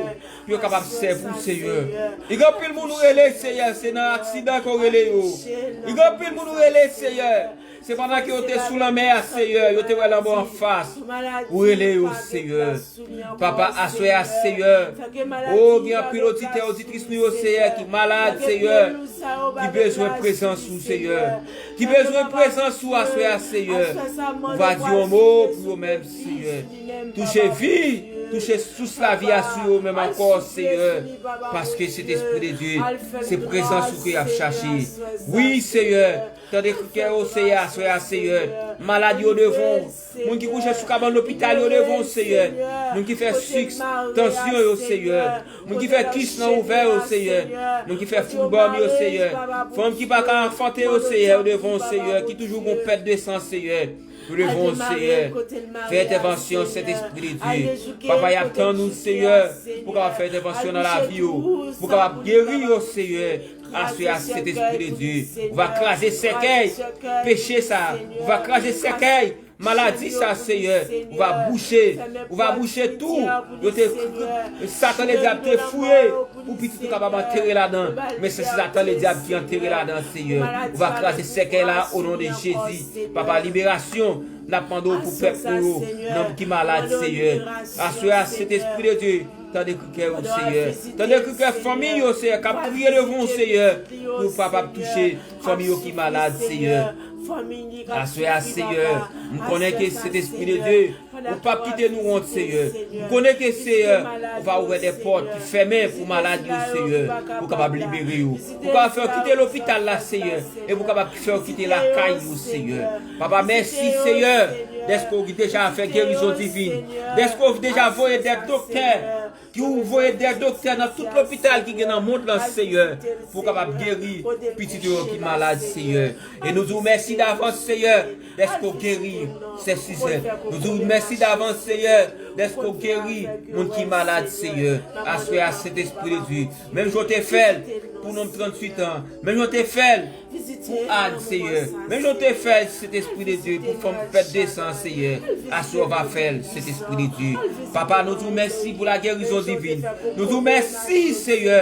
pou yo kapab sèvi w, Seyè. E gen anpil moun ou rele, Seyè, se nan aksidan ke w rele yo. E gen anpil moun ou rele, Seyè, se pandan ke yo te sou lanmè a, Seyè, yo te wè lanmò anfas, ou rele yo, Seyè. Papa, aswè a, Seyè, o, gen anpil oditè, oditris nou yo, Seyè, ki malad, Seyè, ki bezwen prezans ou, Seyè. Ki bezwen prezans ou aswè a, Seyè. Ou va di yon mo pou yo menm, Seyè. Touche vi, touche sous lavi a sou yo menm ankò, Seyè. Paske Sentespri de Dye, se prezans ou ke y ap chache. Wi, Seyè, tande kri kè yo, Seyè, aswè a, Seyè. Malad yo devan w. Moun ki kouche sou kabann lopital yo devan w, Seyè. Moun ki fè sik, tansyon yo, Seyè. Moun ki fè kis nan ouvè yo, Seyè. Moun ki fè foulbòm yo, Seyè. Fanm ki pa ka anfante yo, Seyè, yo devan w, Seyè, ki toujou gon pèt de san, Seyè. Yo devan w, Seyè. Fè entèvansyon, Sentespri de Dye. Papa, y ap tann ou, Seyè, pou kapab fè entèvansyon nan lavi yo, pou kapab geri yo, Seyè. Aswè a, Sentespri de Dye, ou va kraze sèkèy peche sa. Ou va kraze sèkèy maladi sa, Seyè. Ou va bouche, ou va bouche tou. Yo te, Satan ledyab te fouye pou pitit ou kapab antere ladan. Men se Satan ledyab ki antere ladan, Seyè. Ou va kraze sèkèy la, o non de Jezi. Papa, liberasyon, n ap mande w pou pèp nou yo, nanm ki malad, Seyè. Aswè a, Sentespri de Dye, tande kri kè yo, Seyè. Tande kri kè fanmi yo, Seyè, k ap kriye devan w, Seyè, pou w kapab touche fanmi yo ki malad, Seyè. Aswè a, Seyè, m konnen ke Sentespri de Dye, ou p ap kite nou wont, Seyè. M konnen ke, Seyè, ou va ouvè de pòt ki fèmen pou malad yo, Seyè, pou w kapab libere yo. Pou w kapab fè yo kite lopital la, Seyè, e pou w kapab fè yo kite lakay yo, Seyè. Papa, mèsi, Seyè, dèske w deja fè gerizon divin, dèske w deja voye de doktè, ki ou voye de doktè nan tout lopital ki gen nan mond lan, Seyè, pou w kapab geri pitit yo ki malad, Seyè. E nou di w mèsi davans, Seyè, dèske w geri sè Sizèt. Nou di w mèsi davans, Seyè, dèske w geri moun ki malad, Seyè. Aswè a, Sentespri de Dye, menm jan w te fè l pou nonm tranntuit an, menm jan w te fè l pou Ann, Seyè. Menm jan w te fè l, Sentespri de Dye, pou fanm pèt de san, Seyè. Aswè w va fè l, Sentespri de Dye. Papa, nou di w mèsi pou lageri Prizon divin. Nou di w mèsi, Seyè,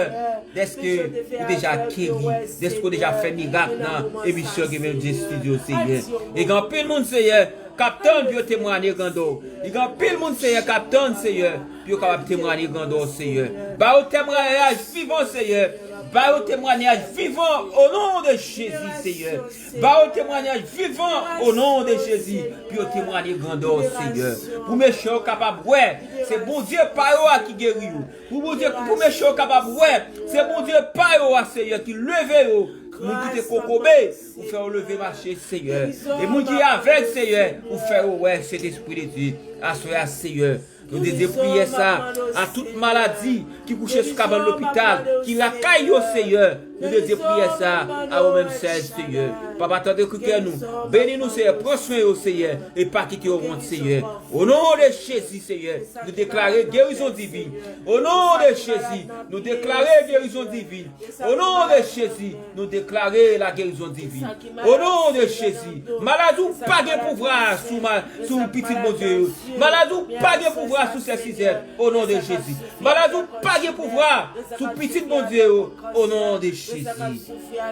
dèske ou deja geri, dèske ou deja fè mirak nan emisyon Game M J Studio, Seyè. E gen anpil moun, Seyè, k ap tann pou yo temwanye grandè w. E gen anpil moun, Seyè, k ap tann, Seyè, pou yo kapab temwanye grandè w, Seyè. Ba yo temwayaj vivan, Seyè. Ba yo temwayaj vivan, o non de Jezi, Seyè. Ba yo temwayaj vivan, o non de Jezi, pou yo temwanye grandè w, Seyè. Pou mechan yo kapab wè, se Bondye pa yo a ki geri yo. Pou Bondye, pou mechan yo kapab wè, se Bondye pa yo a, Seyè, ki leve yo. Moun ki te kokobe, ou fè yo leve mache, Seyè. E moun ki avèg, Seyè, ou fè yo wè, Sentespri de Dye. Aswè a, Seyè, nou dedye priyè sa a tout maladi ki kouche sou kabann lopital, ki lakay yo, Seyè. Nou dedye priyè sa a ou menm sèl, Seyè. Papa, tande kri kè nou. Beni nou, Seyè. Pran swen yo, Seyè. E pa kite yo wont, Seyè. O non de Jezi, Seyè, nou deklare gerizon divin. O non de Jezi, nou deklare gerizon divin. O non de Jezi, nou deklare lagerizon divin. O non de Jezi, maladi w pa gen pouvwa sou, ma- sou pitit Bondye yo. Maladi w pa gen pouvwa sou sè Sizèt. O non de Jezi. Maladi w pa gen pouvwa sou pitit Bondye yo. O non de Jezi.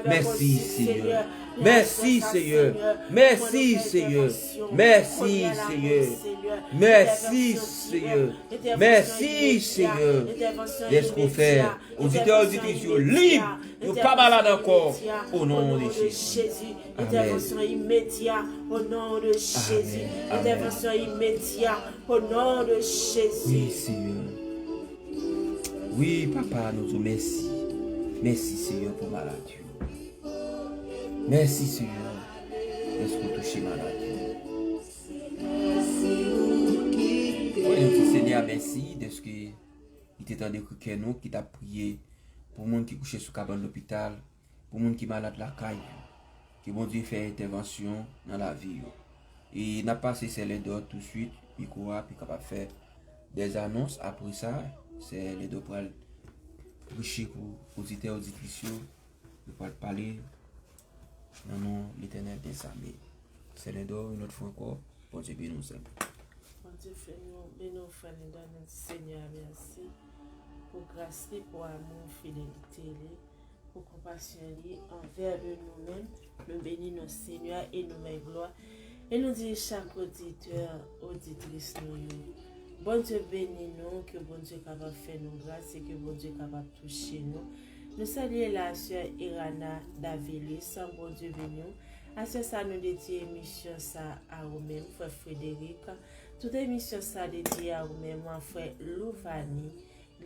Mèsi, Seyè. Mèsi, Seyè. Mèsi, Seyè. Mèsi, Seyè. Mèsi, Seyè. Mèsi, Seyè. Dèske w fè oditè, oditris yo lib, yo pa malad ankò. O non de Jezi. Amèn. Entèvansyon imedya, o non de Jezi. Amèn. Amèn. Entèvansyon imedya, o non de Jezi. Wi, Seyè. Wi, Papa, nou di w mèsi. Mèsi, Seyè, pou malad yo. Mèsi, Seyè, dèske w touche malad yo. Wi, nou di Senyè a mèsi dèske li te tande kri kè nou ki t ap priye pou moun ki kouche sou kabann lopital, pou moun ki malad lakay yo. Ke Bondye fè entèvansyon nan lavi yo. E n ap pase Sè Lindor touswit mikwo a pou l kapab fè dèzanons. Apre sa, Sè Lindor pral preche pou oditè, oditris yo. Li pral pale nan non Letènèl dèzame. Sè Lindor, yon lòt fwa ankò, Bondye beni w, sè m. Bondye beni w, beni w, frè Lindor, nou di Senyè a mèsi pou gras li, pou amou, fidelite li, pou konpasyon li anvè de nou menm. Nou beni non Senyè e nou bay glwa. E nou di chak oditè, oditris nou yo, Bondye beni nou, ke Bondye kapab fè nou gras e ke Bondye kapab touche nou. Nou salye la sè Erana Davilus, Bondye beni w. Aswè sa nou dedye emisyon sa a ou menm, frè Frederic. Tout emisyon sa dedye a ou menm, frè Louvani.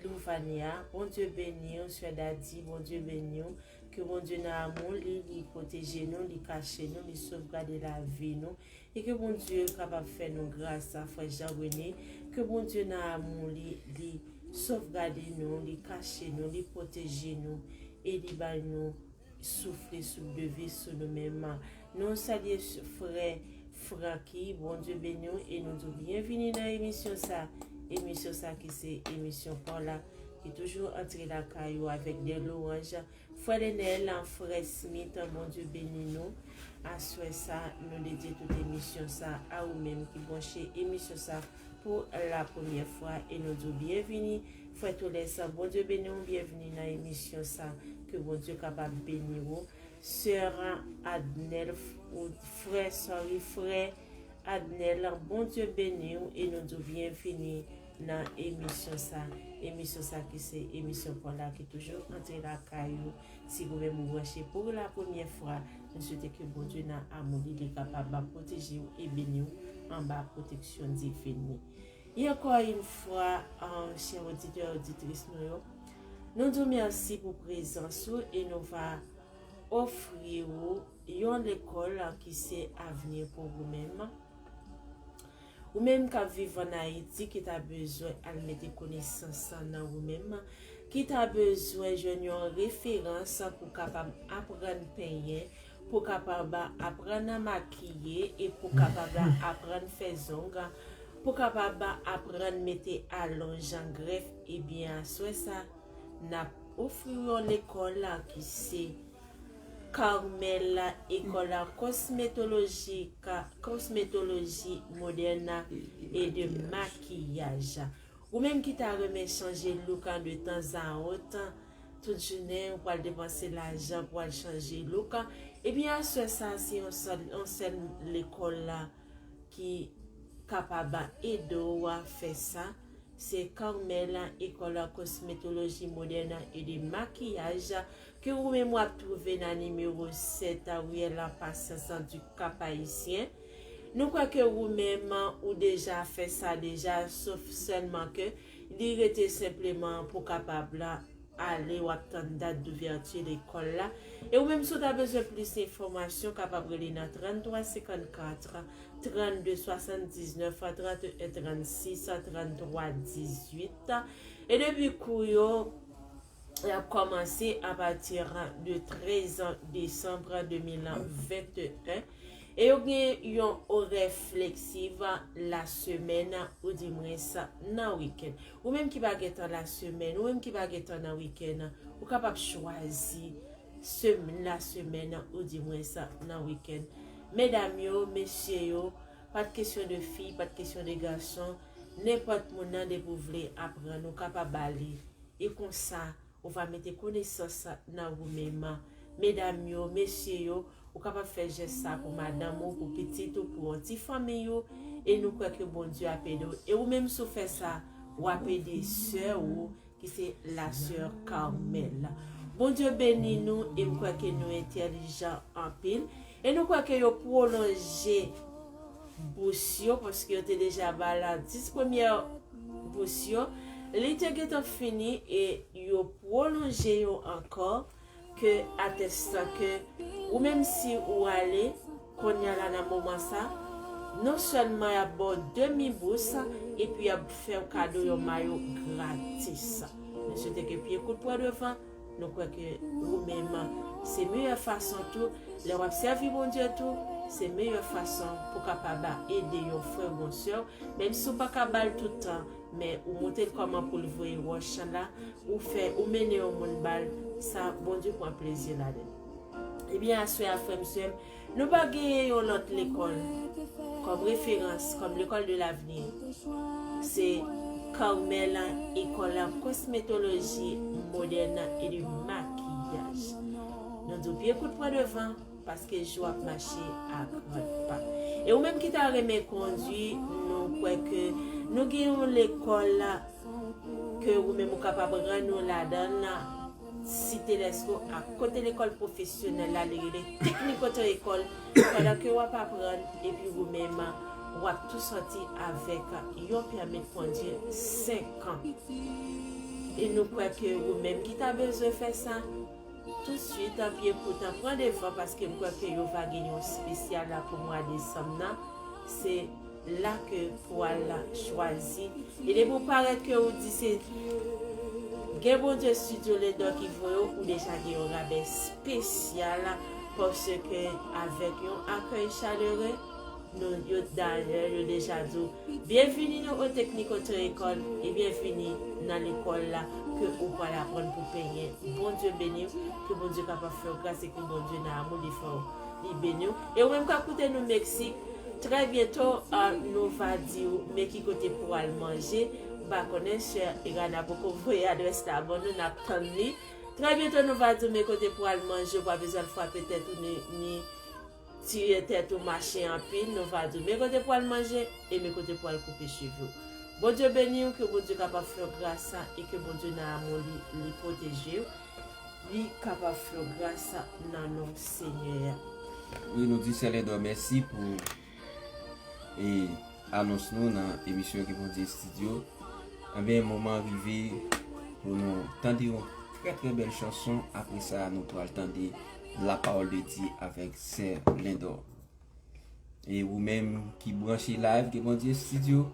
Louvania, Bondye beni w, sè Dadi, Bondye beni w. Ke Bondye nan amou li, li pwoteje nou, li kache nou, li sovgade lavi nou. E ke Bondye kapab fè nou gras, frè Jean René. Ke Bondye nan amou li, li sovgade nou, li kache nou, li pwoteje nou, e li bay nou soufle souf de vi sou nou menm. Nou salye s- frè Francky, Bondye beni w e nou di w byenvini nan emisyon sa. Emisyon sa ki se emisyon pa w la, ki toujou antre lakay ou avèk de lwanj. Frè Lenel, frè Smith, Bondye beni nou. Aswè sa, nou dedye tout emisyon sa a ou menm ki branche emisyon sa pou la premyè fwa e nou di w byenvini. Frè Toles, Bondye beni w, byenvini nan emisyon sa. Ke Bondye kapab beni w. Sè Adnel, ou frè, sorry, frè Adnel, Bondye beni w e nou di w byenvini nan emisyon sa. Emisyon sa ki se emisyon pa w la ki toujou antre lakay ou. Si ou menm ou branche pou la premyè fwa, nou swete ke Bondye nan amou li, li kapab pwoteje w e beni w anba pwoteksyon diven li. E ankò yon fwa, chè oditè, oditris nou yo, nou di w mèsi pou prezans ou e nou va ofri w yon lekòl ki se avni pou ou menm. Ou menm k ap viv ann Ayiti, ki ta bezwen al mete konesans nan ou menm, ki ta bezwen jwenn yon referans pou kapab aprann penyen, pou kapab aprann makiye e pou kapab aprann fè zong, pou kapab aprann mete alonj an grèf, ebyen, aswè sa, n ap ofri w yon lekòl ki se Carmel, école cosmétologique, cosmétologie moderne et de maquillage. Ou menm ki ta renmen chanje look an de tanzantan, tout jounen ou pral depanse lajan pou al chanje look an, ebyen aswè sa se yon sèl, yon sèl lekòl la ki kapab ede w fè sa. Se Carmel, École Cosmétologie Moderne et de Maquillage, ke ou menm w ap twouve nan nimewo sèt, riyèl Patience du Cap Haïtien. Nou kwè ke ou menm ou deja fè sa deja, sof sèlman ke li rete senpleman pou kapab la ale, w ap tann dat douvèti lekòl la. E ou menm, si w ta bezwen plis enfòmasyon, kapab rele nan trannntwa senkannkat, trannde swasanndiznèf, trannteyen trannsis, trannntwa dizuit. E depi kou yo, y ap kòmanse apati de trèz desanm de mil venteyen. E yo gen yon orè fleksib lasemèn, oudimwens nan wikenn. Ou menm ki pa gen tan lasemèn, ou menm ki pa gen tan nan wikenn, ou kapab chwazi sem-, lasemèn, oudimwens nan wikenn. Medam yo, mesye yo, pa t kesyon de fi, pa t kesyon de gason, nenpòt moun nan, depi w vle aprann, ou kapab ale. E konsa, ou va mete konesans nan ou menm. Medam yo, mesye yo, ou kapab fè jès sa pou madanm ou, pou pitit ou, pou yon ti fanmi ou, e nou kwè ke Bondye ap ede w. E ou menm, si w fè sa, w ap ede sè ou, ki se la sè Carmel. Bondye beni nou, e m kwè ke nou entèlijan anpil. E nou kwè ke yo pwolonje bous yo, paske yo te deja ba l dis premyè bous yo. Li te gentan fini e yo pwolonje yo ankò, ke atestan ke ou menm si ou ale, kounye a la nan moman sa, non sèlman y ap ba w demi bous, epi y ap fè w kado yon mayo gratis. Nou swete ke pye kout pran devan, nou kwè ke ou menm, se meyè fason tou, lè w ap sèvi Bondye tou, se meyè fason pou kapab ede yon frè w, yon sè w, menm si w pa ka ba l tout tan, men ou montre l kòman pou l voye wòch la, ou fè, ou mennen yon moun ba l, sa Bondye pran plezi ladan l. Ebyen, aswè a, frè m, sè m, nou pa genyen yon lòt lekòl kòm referans, kòm l'école de l'avenir. Se Carmel, École Cosmétologie Moderne et de Maquillage. Nou di w pye kout pran devan, paske jou ap mache a gran pa. E ou menm ki ta renmen kondui, nou kwè ke nou gen yon lekòl ke ou menm ou kapab rann ou ladan l, Site Lèsko, a kote lekòl pwofesyonèl la, li rele Teknik Oto Ekòl, pandan ke w ap aprann, epi ou menm, w ap tou sòti avèk yon pèmi kondui senk an. E nou kwè ke ou menm ki ta bezwen fè sa, tousuit, an pye kout, an pran devan, paske m kwè ke yo va gen yon espesyal la pou mwa desanm nan. Se la ke pou al chwazi. E depi w parèt ke ou di se Gen Bondye Studio Lendò ki voye w, ou deja gen yon rabè espesyal, paske avèk yon akèy chalere, nou, yo, dayè, yo deja di w, byenvini nan Haute Technique Auto École, e byenvini nan lekòl la ke ou pral aprann pou penyen. Bondye beni w, ke Bondye kapab fè w gras e ke Bondye nan amou li fè w, li beni w. E ou menm k ap koute nou Meksik, trè byento, ah, nou va di w men ki kote pou w al manje. M pa konnen, sè Irana poko voye adrès la ban nou, n ap tann li. Trè byento, nou va di w men kote pou w al manje, ou pa bezwen al frape tèt ou ni, ni tiye tèt ou, mache anpil. Nou va di w men kote pou w al manje e men kote pou w al koupe cheve w. Bondye beni w, ke Bondye kapab fè w gras e ke Bondye nan amou li, li pwoteje w. Li kapab fè w gras nan non Senyè a. Wi, nou di Sè Lendò mèsi pou, e, anons nou nan emisyon Ke Bondye Estidyo. Enben, moman rive pou nou tande yon trè, trè bèl chanson. Apre sa, nou pral tande La Parole de Dieu avèk Sè Lendò. E ou menm ki branche live Ke Bondye Estidyo,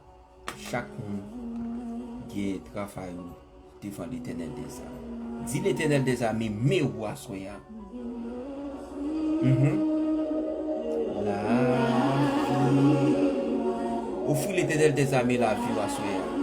chak moun gen travay ou devan Letènèl dèzame. Di Letènèl dèzame men ou aswè a. Mhm. Lavi. Ofri Letènèl dèzame lavi w aswè a. Mhm.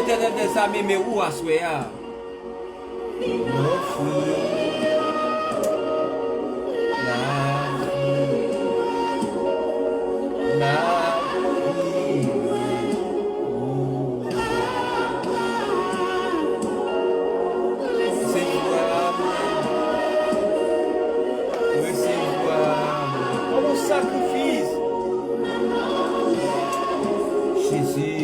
Letènèl dèzam eme ou aswè a. Ofri lavi, lavi. Resevwa mwen. Resevwa mwen kòm yon sakrifis. Jezi.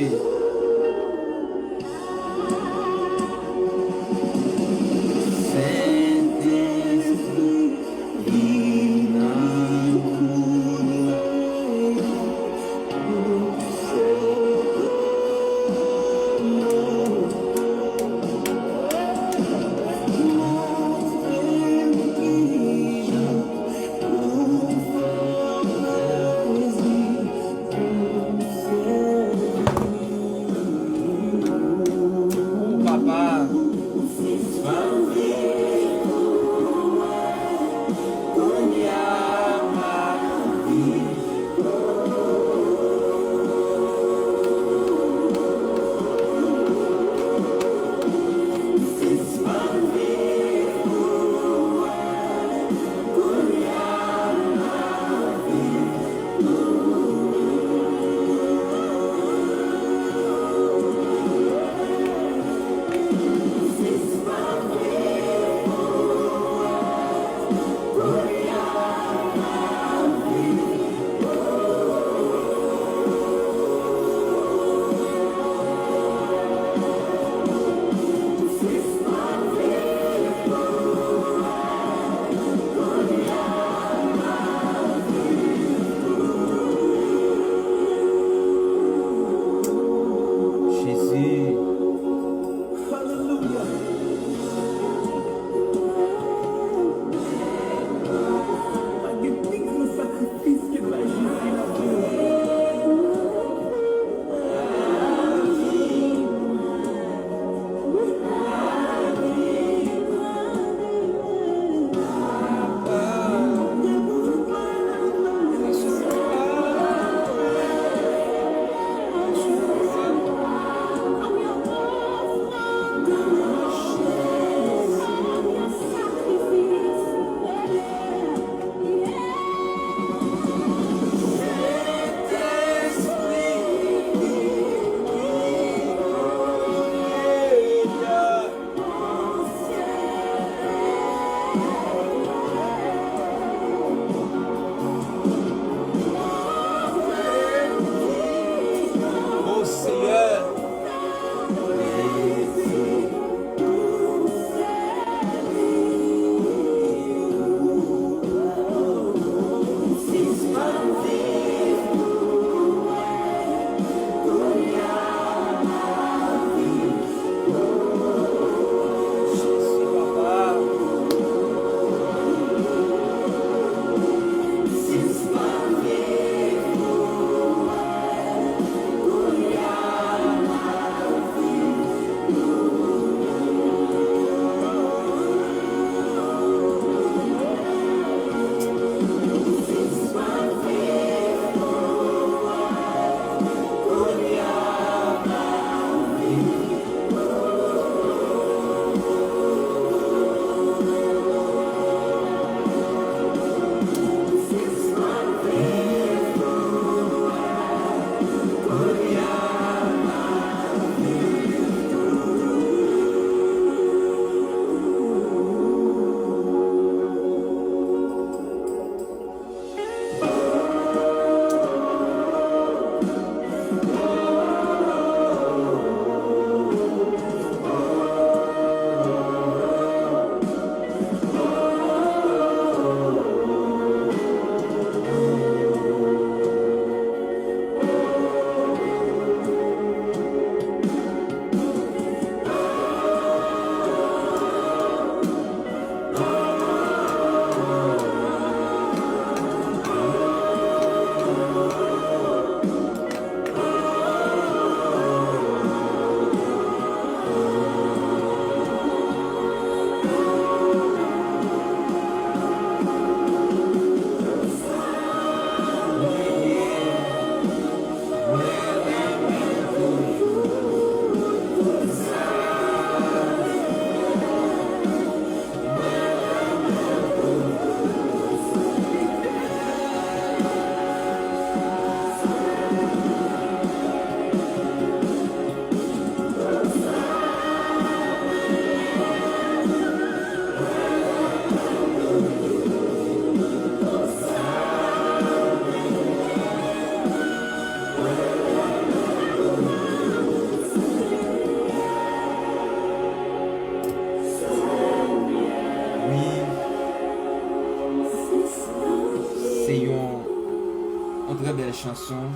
chanson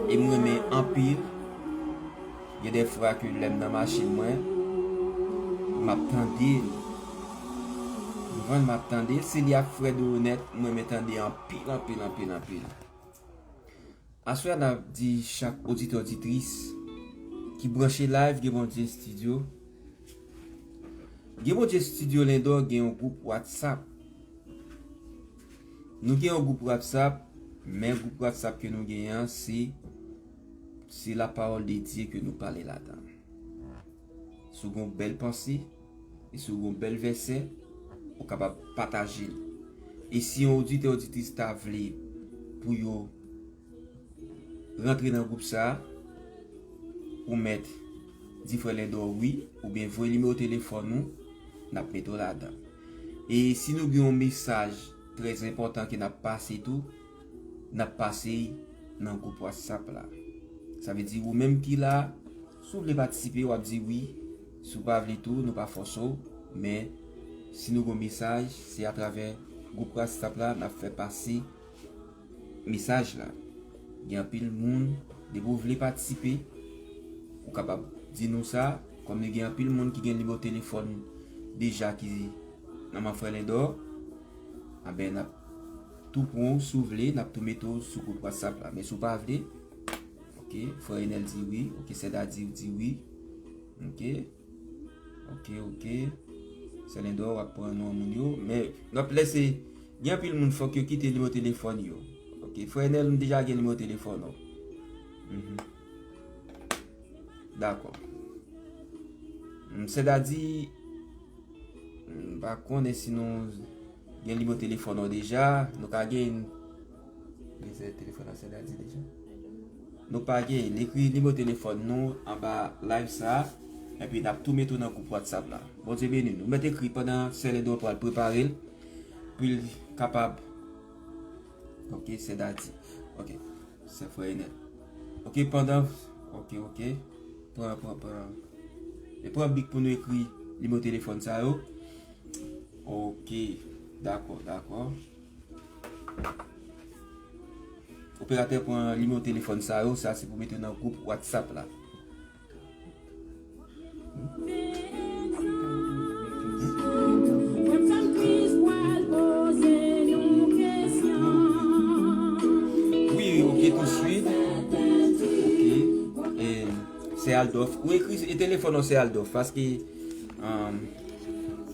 e m renmen anpil. Gen de fwa ke lè m nan machin mwen, m ap tande l. Ou konprann? M ap tande l. Se li ak frè Donet, m renmen tande anpil, anpil, anpil, anpil. Aswè a, n ap di chak oditè, oditris ki branche live Gen Bondye Studio. Gen Bondye Studio Lendò gen yon gwoup WhatsApp. Nou gen yon gwoup WhatsApp, men gwoup WhatsApp ke nou genyen an, se, se lapawòl de Dye ke nou pale ladan. Si w gen yon bèl panse, e si w gen yon bèl vèsè, ou kapab pataje l. E si yon oditè, oditris ta vle pou yo rantre nan gwoup sa a, ou mèt di frè Lendò wi, oubyen voye nimewo telefòn ou, n ap mete w ladan. E si nou gen yon mesaj trè enpòtan ke n ap pase tou, n ap pase nan gwoup WhatsApp la. Sa vle di ou menm ki la, si w vle patisipe, w ap di wi. Si w pa vle tou, nou pa fòse w. Men, si nou gen yon mesaj, se atravè gwoup WhatsApp la, n ap fè pase mesaj la. Gen anpil moun, depi w vle patisipe, ou kapab di nou sa, kòm nou gen anpil moun ki gen nimewo telefòn deja ki nan men frè Lendò, anben, n ap tou pran w, si w vle, n ap tou mete w sou gwoup WhatsApp la. Men si w pa vle, ok, frè Enèl di wi, ok, Sèda di, di wi, ok, ok, ok. Sè Lendò, w ap pran non moun yo, men n ap lese, gen anpil moun fòk yo kite nimewo telefòn yo. Ok, frè Enèl, m deja gen nimewo telefòn ou. Mhm. Dakò. M, Sèda di, m pa konnen si nou gen nimewo telefòn ou deja, nou ka gen, men se telefòn nan Sèda di deja. Nou pa gen, ekri nimewo telefòn nou anba live sa, epi n ap tou mete w nan gwoup WhatsApp la. Bondye beni nou. Mèt ekri pandan Sè Lendò pral prepare l, pou l kapab. Ok, Sèda di. Ok, se frè Enèl. Ok, pandan, ok, ok. Pran, pran, pran. E pran bik pou nou ekri nimewo telefòn sa yo. Ok, dakò, dakò. Operatè pran nimewo telefòn sa yo, sa se pou mete nan gwoup WhatsApp la. Wi, ok, tousuit. Ok. E, se Aldòf. Ou ekri e telefòn ou, se Aldòf, paske, um,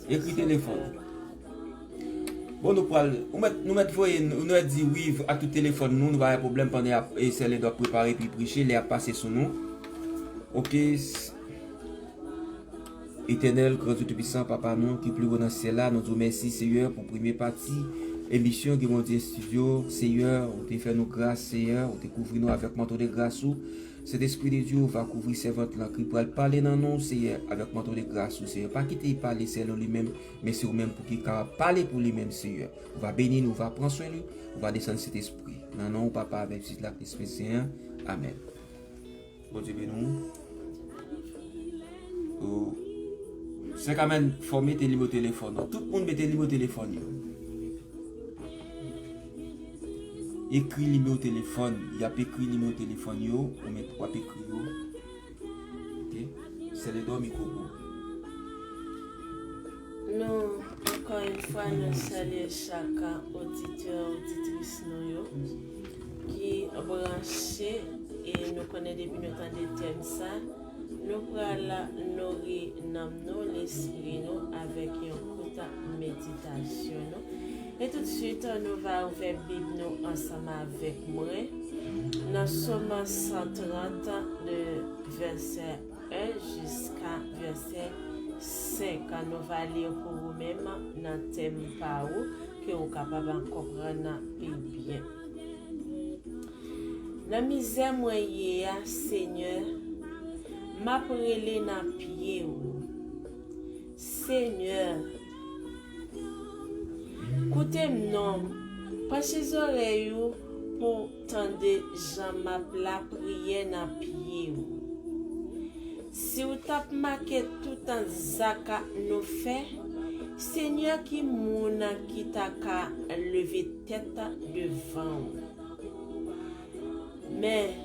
ekri telefòn. Bon, nou pral, ou mèt, nou mèt voye, nou mèt di wi ak tout telefòn nou, nou pa gen pwoblèm pandan y ap, e, Sè Lendò ap prepare epi preche, lè ap pase sou nou. Ok. Etènèl, gran Dye Toupisan, Papa nou ki pi wo nan syèl la, nou di w mèsi, Seyè, pou premye pati emisyon Gen Bondye Studio. Seyè, ou te fè nou gras, Seyè, ou te kouvri nou avèk manto de gras ou. Sentespri de Dye, ou va kouvri sèvant lan ki pral pale nan non w, Seyè, avèk manto de gras ou, Seyè. Pa kite l pale sèl li menm, men se ou menm pou ki kapab pale pou li menm, Seyè. Ou va beni l, ou va pran swen li, ou va desann Sentespri. Nan non w, Papa, avèk Pitit la, Lespri Sen an. Amèn. Bondye beni w. Ou, Sè Kamèn, fò w mete nimewo telefòn ou. Tout moun mete nimewo telefòn yo. Ekri nimewo telefòn. Y ap ekri nimewo telefòn yo. Ou met, w ap ekri yo. Ok. Sè Lendò, mikwo pou ou. Nou, ankò yon fwa, nou salye chak oditè, oditris nou yo ki branche, e nou konnen depi nou tande tèm sa, nou pral nouri nanm nou, lespri nou avèk yon kout meditasyon nou. E toutswit, nou va ouvè Bib nou ansanm avèk mwen nan Sòm san trant, de vèsè en jiska vèsè senk. Nou va li pou ou menm nan tèm pa ou, ke ou kapab konprann pi byen. Nan mizè mwen ye a, Senyè, m ap rele nan pye ou. Senyè, koute m non, panche zòrèy ou pou tande jan m ap lapriyè nan pye ou. Si w t ap make tout zak nou fè, Senyè, ki moun ki ta ka leve tèt devan ou? Men,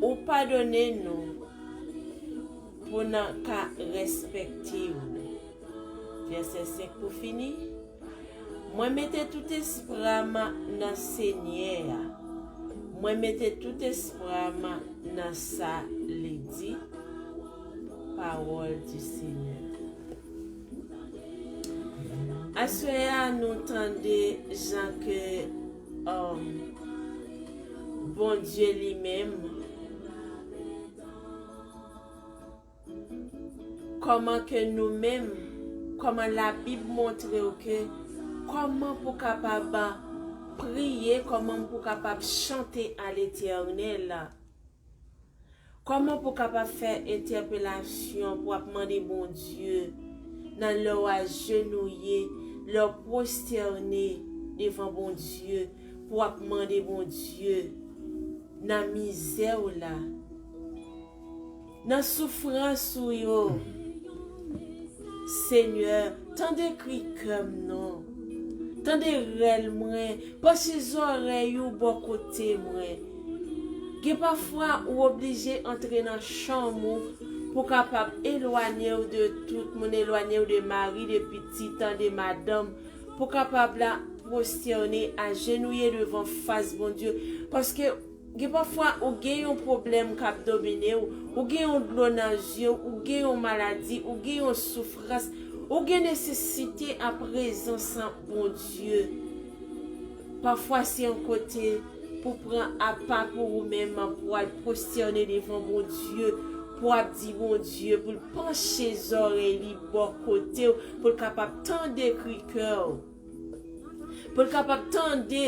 ou padone nou pou n ka respekte w. Vèsè senk pou fini. Mwen mete tout espwa m nan Senyè a. Mwen mete tout espwa m nan sa li di. Parole du Seigneur. Aswè a, nou tande jan ke, um, Bondye li menm, kòman ke nou menm, kòman Labib montre w ke, kòman pou kapab priye, kòman pou kapab chante a Letènèl. Kòman pou kapab fè entèpelasyon pou w ap mande Bondye nan lè w ajenouye, lè w pwostène devan Bondye, pou w ap mande Bondye nan mizè w la, nan soufrans ou yo. Senyè, tande kri kè m non. Tande rèl mwen, panche zòrèy ou bò kote mwen. Gen pafwa ou oblije antre nan chanm ou pou kapab elwanye w de tout moun, elwanye w de mari, de pitit, de madanm, pou kapab la pwostène, ajenouye devan fas Bondye. Paske gen pafwa ou gen yon pwoblèm k ap domine w, ou gen yon dlo nan zye w, ou gen yon maladi, ou gen yon soufrans, ou gen nesesite a prezans Bondye. Pafwa se yon kote pou pran apa pou ou menm, pou al pwostène devan Bondye, pou ap di Bondye, pou l panche zòrèy li bò kote w, pou l kapab tande kri kè w. Pou l kapab tande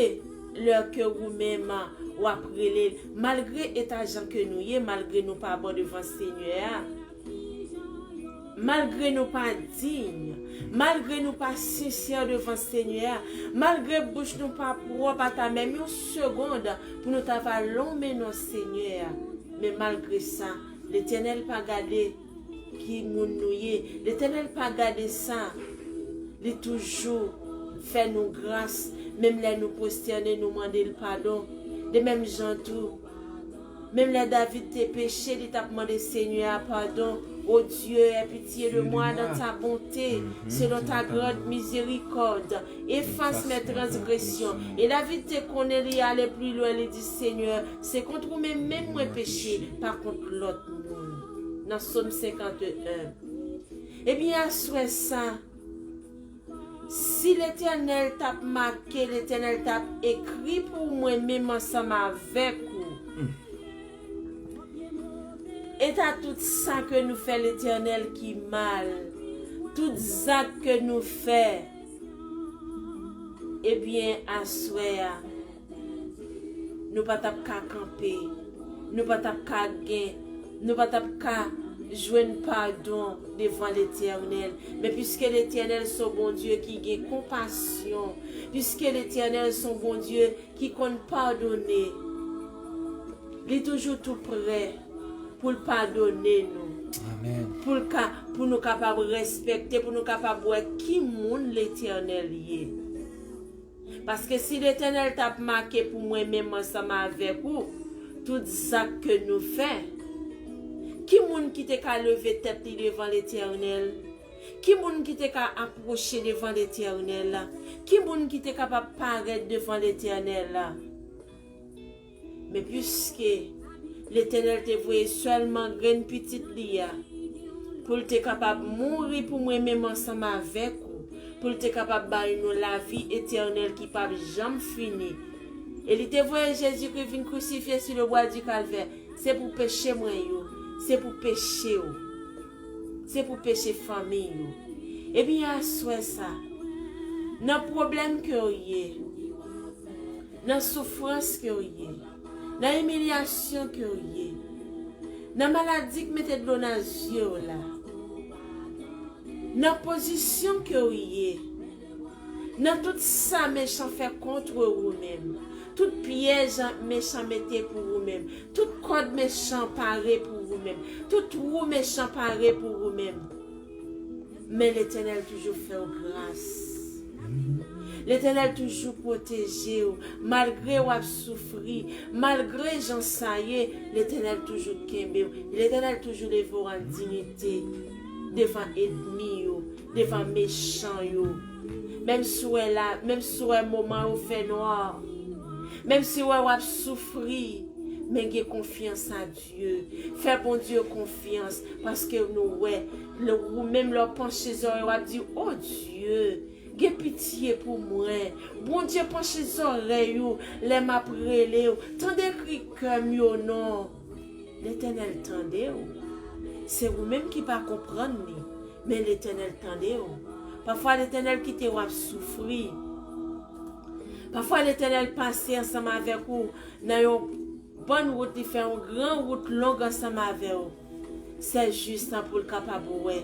lè ke ou menm w ap rele l, malgre eta jan ke nou ye, malgre nou pa bon devan Senyè a, malgre nou pa diy, malgre nou pa sensè devan Senyè a, malgre bouch nou pa pwòp ata menm yon segond pou nou ta va lonmen non Senyè a, men malgre sa, Letènèl pa gade ki moun nou ye. Letènèl pa gade sa. Li toujou fè nou gras, menm lè nou pwostène, nou mande l padon. De menm jan tou, menm lè David te peche, li t ap mande Senyè a padon. Ô Dieu, aie pitié de moi dans ta bonté, selon ta grande miséricorde. Efface mes transgressions. E David te konnen li ale pli lwen, li di, Senyè, se kont ou menm menm mwen peche, pa kont lòt moun. Nan Sòm senkanteyen. Ebyen, aswè sa, si Letènèl t ap make, Letènèl t ap ekri pou mwen menm ansanm avèk ou. Eta tout sa ke nou fè Letènèl ki mal, tout zak ke nou fè, ebyen, aswè a, nou pa t ap ka kanpe, nou pa t ap ka gen, nou pa t ap ka jwenn padon devan Letènèl. Men piske Letènèl se yon Bondye ki gen konpasyon, piske Letènèl se yon Bondye ki konn padone, li toujou tou prè pou l padone nou. Amèn. Pou l ka, pou nou kapab respekte, pou nou kapab wè ki moun Letènèl ye. Paske si Letènèl t ap make pou mwen menm ansanm avèk ou tout zak ke nou fè, ki moun ki te ka leve tèt li devan Letènèl? Ki moun ki te ka apwoche devan Letènèl la? Ki moun ki te kapab parèt devan Letènèl la? Men piske Letènèl te voye sèlman grenn pitit li a, pou l te kapab mouri pou mwen menm ansanm avèk ou, pou l te kapab bay nou lavi etènèl ki p ap janm fini. E li te voye Jezikri vin krisifye sou le bwa di Kalvè. Se pou peche mwen yo, se pou peche w, se pou peche fanmi yo. Ebyen, aswè sa, nan pwoblèm ke w ye, nan soufrans ke w ye, nan imilyasyon ke w ye, nan maladi k mete dlo nan zye w la, nan pozisyon ke w ye, nan tout sa mechan fè kont ou menm, tout pyèj mechan mete pou ou menm, tout kòd mechan pare pou ou menm, tout twou mechan pare pou ou menm. Men Letènèl toujou fè w gras. Letènèl toujou pwoteje w, malgre w ap soufri, malgre jan sa ye, Letènèl toujou kenbe w, Letènèl toujou leve w an diyite devan ènmi yo, devan mechan yo. Menm si w wè la, menm si w wè moman yo fè nwa, menm si w wè w ap soufri, men gen konfyans a Dye. Fè Bondye konfyans, paske nou wè, lè ou menm lè w panche zòrèy, w ap di, "O Dye, gen pitye pou mwen. Bondye, panche zòrèy ou lè m ap rele w. Tande kri kè m yo non." Letènèl tande w. Se ou menm ki pa konprann li, men Letènèl tande w. Pafwa Letènèl kite w ap soufri. Pafwa Letènèl pase ansanm avèk ou nan yon bòn wout, li fè yon gran wout long ansanm avè w. Se jis pou l kapab wè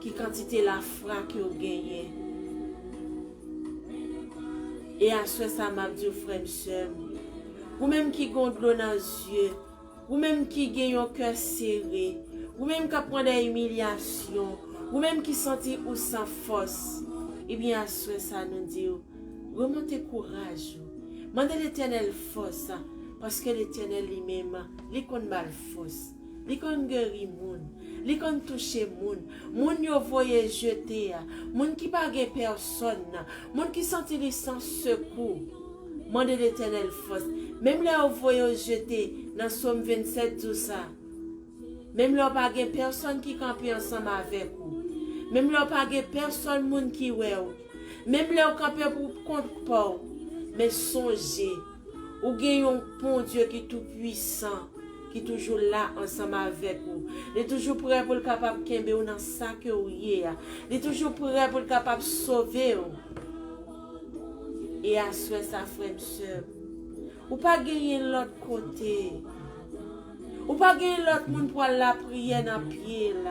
ki kantite lafwa ke w genyen. E aswè sa, m ap di w, frè m, sè m, ou menm ki gen dlo nan zye, ou menm ki gen yon kè sere, ou menm k ap pran de imilyasyon, ou menm ki santi ou san fòs, ebyen, aswè sa, nou di w, remonte kouraj ou. Mande Letènèl fòs, paske Letènèl li menm, li konn ba l fòs. Li konn geri moun. Li konn touche moun. Moun yo voye jete a. Moun ki pa gen pèsòn nan. Moun ki santi li san sekou. Mande Letènèl fòs. Menm lè yo voye w jete nan Sòm vennsèt di w sa. Menm lè w pa gen pèsòn ki kanpe ansanm avèk ou. Menm lè w pa gen pèsòn moun ki wè w. Menm lè w kanpe pou kont pa w. Men sonje, ou gen yon Bondye ki tou pwisan, ki toujou la ansanm avèk ou. Li toujou prè pou l kapab kenbe w nan sa ke w ye a. Li toujou prè pou l kapab sove w. E aswè sa, frè m, sè m, ou pa genyen lòt kote. Ou pa genyen lòt moun pou al lapriyè nan pye l.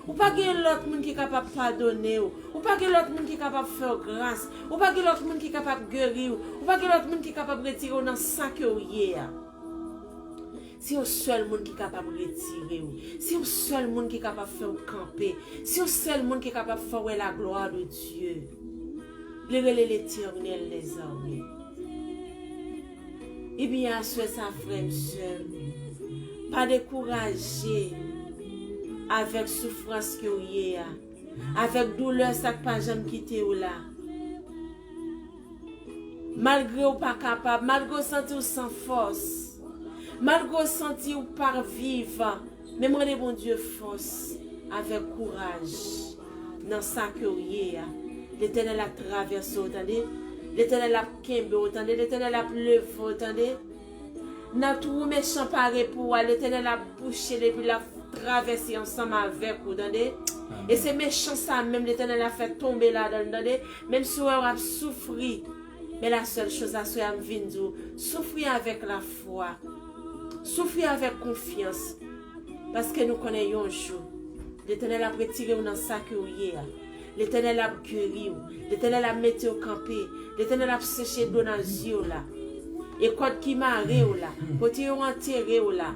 Ou pa gen lòt moun ki kapab padone w. Ou pa gen lòt moun ki kapab fè w gras. Ou pa gen lòt moun ki kapab geri w. Ou pa gen lòt moun ki kapab retire w nan sa ke w ye a. Se yon sèl moun ki kapab retire w. Se yon sèl moun ki kapab fè w kanpe. Se yon sèl moun ki kapab fè w wè la gloire de Dieu. Li rele Letènèl dèzame. Ebyen, aswè sa, frè m, sè m, pa dekouraje avèk soufrans ke w ye a, avèk doulè sa k pa janm kite w la. Malgre w pa kapab, malgre w santi w san fòs, malgre w santi w pa viv, men mande Bondye fòs avèk kouraj nan sa ke w ye a. Letènèl ap travèse w, tande. Letènèl ap kenbe w, tande. Letènèl ap leve w, tande. Nan twou mechan pare pou w a, Letènèl ap bouche l epi l ap travèse ansanm avèk ou, tande. E se mechan sa menm Letènèl ap fè tonbe ladan l, tande. Menm si w wè w ap soufri, men la sèl choz aswè a m vin di w, soufri avèk lafwa. Soufri avèk konfyans. Paske nou konnen yon jou, Letènèl ap retire w nan sa ke w ye a. Letènèl ap geri w. Letènèl ap mete w kanpe. Letènèl ap seche dlo nan zye w la. E kòd ki mare w la, kote yo antere w la,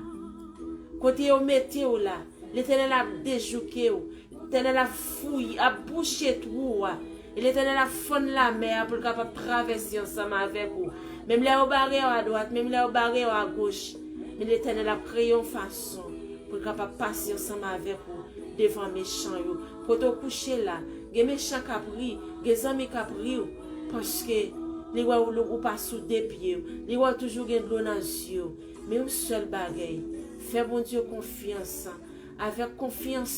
kote yo mete w la, Letènèl ap dejouke w. Letènèl ap fouye, ap bouche twou a. E Letènèl ap fann lamè a pou l kapab travèse ansanm avèk ou. Menm lè yo bare w adwat, menm lè yo bare w agoch, men Letènèl ap kreye yon fason pou l kapab pase ansanm avèk ou devan mechan yo. Kote w kouche la, gen mechan k ap ri, gen zanmi k ap ri w, paske li wè w, ou pa sou de pye w, li wè w toujou gen dlo nan zye w. Men yon sèl bagay, fè Bondye konfyans. Avèk konfyans,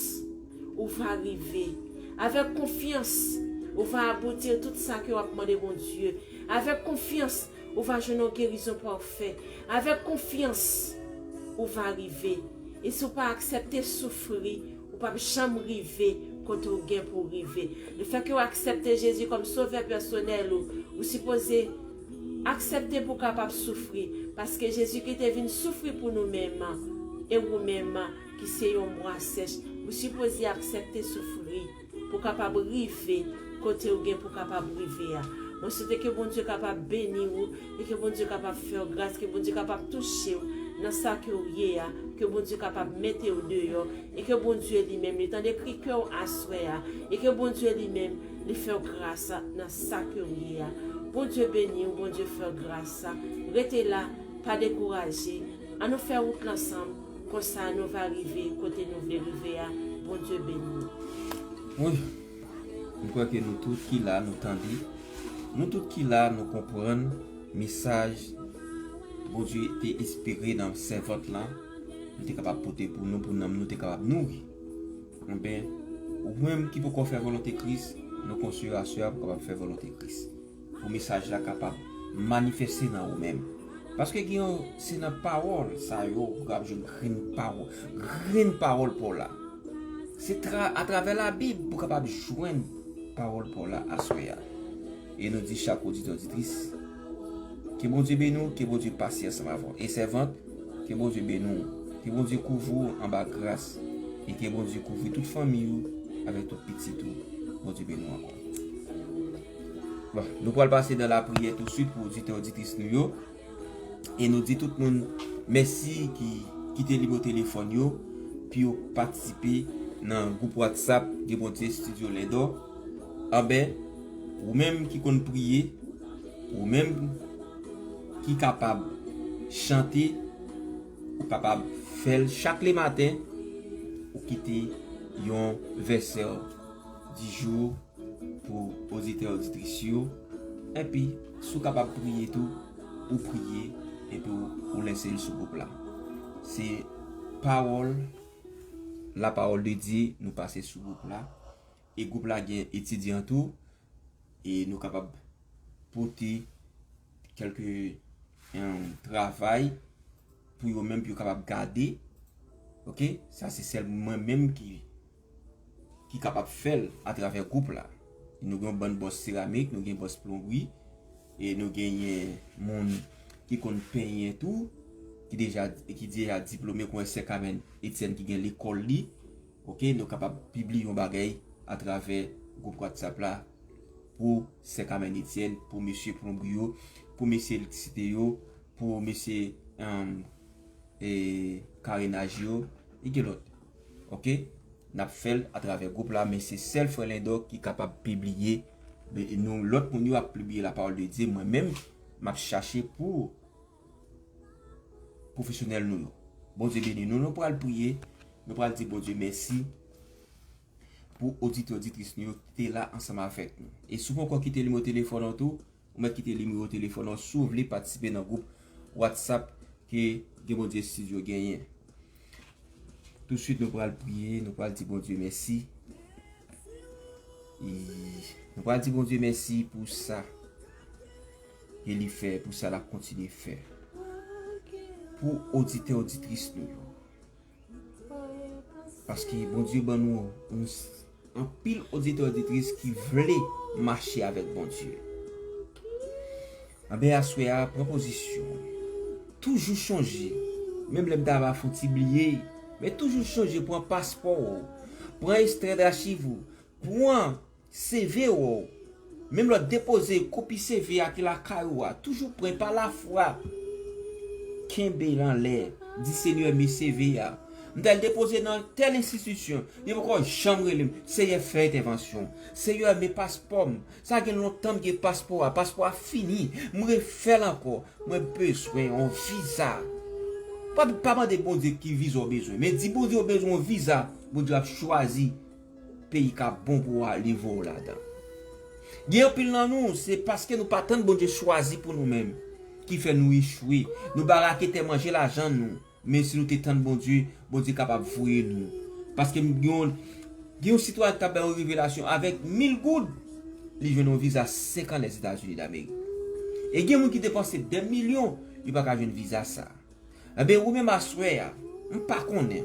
ou va rive. Avèk konfyans, ou va abouti tout sa ke w ap mande Bondye. Avèk konfyans, ou va jwenn yon gerizon pafè. Avèk konfyans, ou va rive. E si w pa aksepte soufri, ou p ap janm rive kote w gen pou w rive. Lefètke w aksepte Jezi kòm sovè pèsonèl ou, ou sipoze aksepte pou w kapab soufri, paske Jezi ki te vin soufri pou nou menm, e ou menm ki se yon bwa sèch, ou sipoze aksepte soufri pou w kapab rive kote w gen pou w kapab rive a. Mwen swete ke Bondye kapab beni w, e ke Bondye kapab fè w gras, ke Bondye kapab touche w nan sa ke w ye a, ke Bondye kapab mete w deyò, e ke Bondye li menm, li tande kri kè w aswè a, e ke Bondye li menm, li fè w gras nan sa ke w ye a. Bondye beni w, Bondye fè w gras. Rete la, pa dekouraje. Ann nou fè wout la ansanm, konsa nou va rive kote nou vle rive a. Bondye beni w. Wi, m kwè ke nou tout ki la, nou tande. Nou tout ki la, nou konprann mesaj Bondye te enspire nan sèvant lan, li te kapab pote pou nou, pou nanm nou te kapab nouri. Enben, ou menm ki poko fè volonte Kris, nou konseye aswè a pou kapab fè volonte Kris. Pou mesaj la kapab manifeste nan ou menm. Paske gen yon, se nan pawòl sa yo ou kapab jwenn grenn pawòl, grenn pawòl pa w la. Se tra, atravè Labib ou kapab jwenn pawòl pa w la aswè a. E nou di chak oditè, oditris, ke Bondye beni w, ke Bondye pase ansanm avè w. E sèvant, ke Bondye beni w, ke Bondye kouvri w anba gras, e ke Bondye kouvri tout fanmi w avèk tout pitit ou. Bondye beni w ankò. Bon, nou pral pase nan lapriyè tousuit pou oditè, oditris nou yo. E nou di tout moun mèsi ki kite nimewo telefòn yo pou yo patisipe nan gwoup WhatsApp de Bondye Studio Lendò. Anben, ou menm ki konn priye, ou menm ki kapab chante, ou kapab fè l chak lematen, ou kite yon vèsè di jou pou oditè, oditris yo. Enpi, si w kapab priye tou, ou priye, epi ou, ou lese l sou gwoup la. Se pawòl, la pawòl de Dye, nou pase sou gwoup la. E gwoup la gen etidyan tou, e nou kapab pote kèlke, em, travay pou yo menm, pou yo kapab gade. Oke? Sa se sèl mwen menm ki, ki kapab fè l atravè gwoup la. Nou gen yon bann bòs seramik, nou gen bòs plonbri, e nou genyen moun ki konn penyen tou, ki deja, ki deja diplome, kon Sè Carmen Etienne ki gen lekòl li. Oke, nou kapab pibliye yon bagay atravè gwoup WhatsApp la pou Sè Carmen Etienne, pou mesye plonbri yo, pou mesye elektrisite yo, pou mesye, em, e, karenaj yo, e gen lòt. Oke? N ap fè l atravè gwoup la, men se sèl frè Lendò ki kapab pibliye. Men nou, lòt moun yo ap pibliye lapawòl de Dye, mwen menm, m ap chache pou pwofesyonèl nou yo. Bondye beni nou, nou pral priye, nou pral di Bondye mèsi pou oditè, oditris nou yo ki te la ansanm avèk nou. E si w poko kite nimewo telefòn an tou, ou mèt kite nimewo telefòn an si w vle patisipe nan gwoup WhatsApp ke Gen Bondye Studio genyen. Tousuit nou pral priye, nou pral di Bondye mèsi. E nou pral di Bondye mèsi pou sa ke li fè, pou sa l ap kontinye fè. Pou oditè, oditris nou yo. Paske Bondye ban nou yon s-, anpil oditè, oditris ki vle mache avèk Bondye. Anben, aswè a, pran pozisyon. Toujou chonje, menm lè m ta va fè yon ti bliye, men toujou chonje pran paspò w, pran ekstrè dachiv ou, pran C V w. Menm lè w depoze kopi C V a ki lakay ou a, toujou pran pa lafwa. Kenbe l anlè, di, Senyè, men C V a. M t al depoze nan tèl enstitisyon, li poko janm rele m. Senyè, fè entèvansyon. Senyè, men paspò m. Sa gen lontan m gen paspò a. Paspò a fini. M refè l ankò. Mwen bezwen yon viza. Pa, pa mande Bondye ki viza w bezwen, men di Bondye w bezwen yon viza. Bondye ap chwazi peyi k ap bon pou w a, li voye w ladan. Gen anpil nan nou, se paske nou pa tann Bondye chwazi pou nou menm ki fè nou echwe. Nou ba raketè manje lajan nou. Men si nou te tann Bondye, Bondye kapab voye nou. Paske m gen yon, gen yon sitwayen ki t ap bay yon revelasyon, avèk mil goud, li jwenn yon viza senk an Lèzetazini Damerik. E gen moun ki depanse dè milyon, yo pa ka jwenn viza sa. Enben, ou menm aswè a, m pa konnen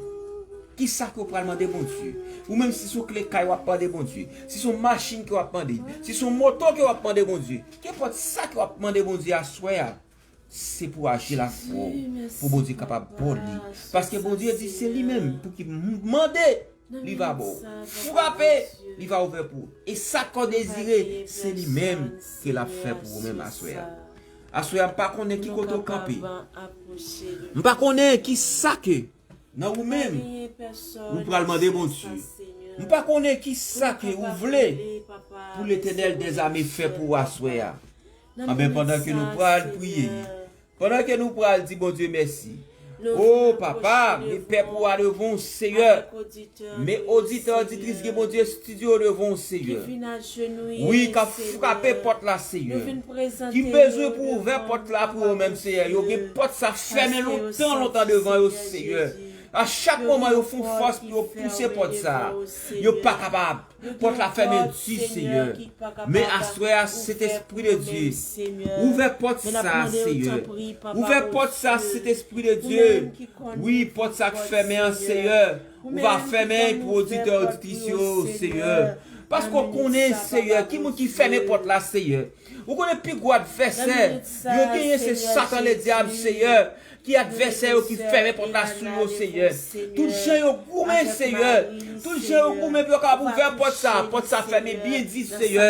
kisa ke w pral mande Bondye. Ou menm, si se yon kle kay w ap mande Bondye, si se yon machin ke w ap mande, si se yon moto ke w ap mande Bondye, kenpòt sa ke w ap mande Bondye aswè a, se pou aji lafwa w, pou Bondye kapab ba w li. Paske Bondye di se li menm pou ki m-, mande, li va ba w. Frape, li va ouvè pou ou. E sa kò dezire, se li menm ke l ap fè pou ou menm aswè a. Aswè a, m pa konnen ki kote w kanpe. M pa konnen ki sa ke nan ou menm ou pral mande Bondye. M pa konnen ki sa ke ou vle pou Letènèl dèzame fè pou ou aswè a. Anben, pandan ke nou pral priye, pandan ke nou pral di Bondye mèsi, o Papa, men pèp ou a devan w, Seyè. Men oditè, oditris gen Bondye estidyo devan w, Seyè. Wi, k ap frape pòt la, Seyè. Ki bezwen pou ouvè pòt la pou yo menm, Seyè. Yo gen pòt sa fèmen lontan, lontan devan yo, Seyè. A chak moman, yo fè yon fòs pou yo pouse pòt sa. Yo pa kapab. Pòt la fèmen di, Seyè. Men aswè a, Sentespri de Dye, ouvè pòt sa, Seyè. Ouvè pòt sa, Sentespri de Dye. Wi, pòt sa k fèmen an, Seyè. Ou va fèmen pou oditè, oditris yo, Seyè. Paske w konnen, Seyè, ki moun ki fèmen pòt la, Seyè. Ou konnen pi gwo advèsè yo genyen, se Satan Ledyab, Seyè. Ki advèsè yo ki fèmen pòt la sou yo, Seyè. Tout jan yo goumen, Seyè. Tout jan yo goumen pou yo kapab ouvè pòt sa. Pòt sa fèmen byen di, Seyè.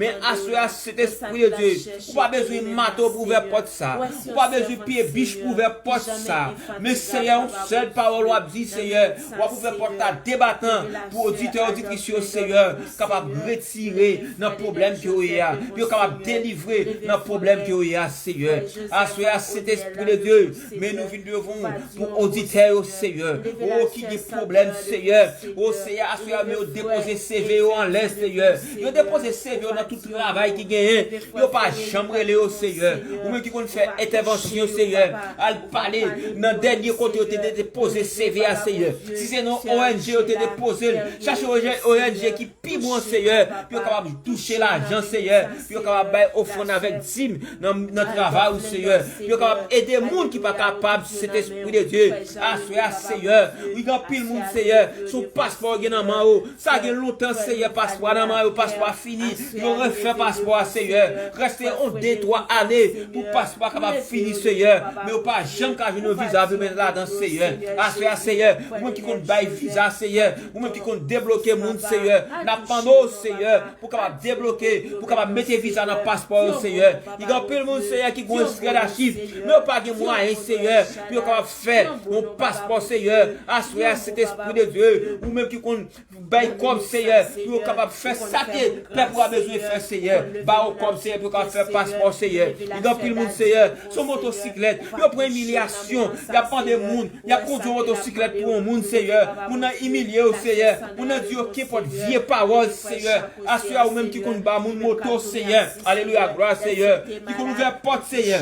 Men aswè a, Sentespri de Dye, ou pa bezwen mato pou ouvè pòt sa. Ou pa bezwen pye bich pou ouvè pòt sa. Men, Seyè, yon sèl pawòl w ap di, Seyè. W ap ouvè pòt la de batan pou oditè, oditris yo, Seyè, kapab retire nan pwoblèm ke yo ye a. Pou yo kapab delivre nan pwoblèm ke yo ye a, Seyè. Aswè a, Sentespri de Dye, men nou vin devan w pou oditè yo, Seyè. O, ki gen pwoblèm, Seyè. O, Seyè, aswè a, men yo depoze C V yo anlè, Seyè. Yo depoze C V yo nan tout travay ki genyen. Yo pa janm rele yo, Seyè. Ou menm ki konn fè entèvansyon, Seyè. Al pale nan dènye kote yo te depoze C V a, Seyè. Si se nan O N G yo te depoze l, chache O N G ki pi bon, Seyè, pou yo kapab touche lajan, Seyè, pou yo kapab bay ofrann avèk dim nan, nan travay ou, Seyè, pou yo kapab ede moun ki pa kapab, Sentespri de Dye, aswè a, Seyè, wi, gen anpil moun, Seyè, se yon paspò yo gen nan men yo, sa gen lontan, Seyè, paspò a nan men yo, paspò a fini, yo refè paspò a, Seyè, reste yon de, twa ane pou paspò a kapab fini, Seyè, men yo pa janm ka jwenn yon viza pou yo mete ladan, Seyè, aswè a, Seyè, ou menm ki konn bay viza, Seyè, ou menm ki konn debloke moun, Seyè. N ap mande w, Seyè, pou kapab debloke, pou kapab mete viza nan paspò yo, Seyè. Gen anpil moun, Seyè, ki gen yon estrèd achiv, men yo pa gen mwayen, Seyè, pou yo kapab fè yon paspò, Seyè. Aswè a, Sentespri de Dye, ou menm ki konn bay kòb, Seyè, pou yo kapab fè sa ke pèp ou a bezwen fè, Seyè. Ba yo kòb, Seyè, pou yo kapab fè paspò, Seyè. Gen anpil moun, Seyè, sou motosiklèt, yo pran imilyasyon, y ap mande moun, y ap kondui yon motosiklèt pou yon moun, Seyè. Moun nan imilye yo, Seyè. Moun nan di yo kenpòt vye pawòl, Seyè. Aswè a, ou menm ki konn ba moun moto, Seyè. Alelouya, glwa, Seyè. Ki konn ouvè pòt, Seyè.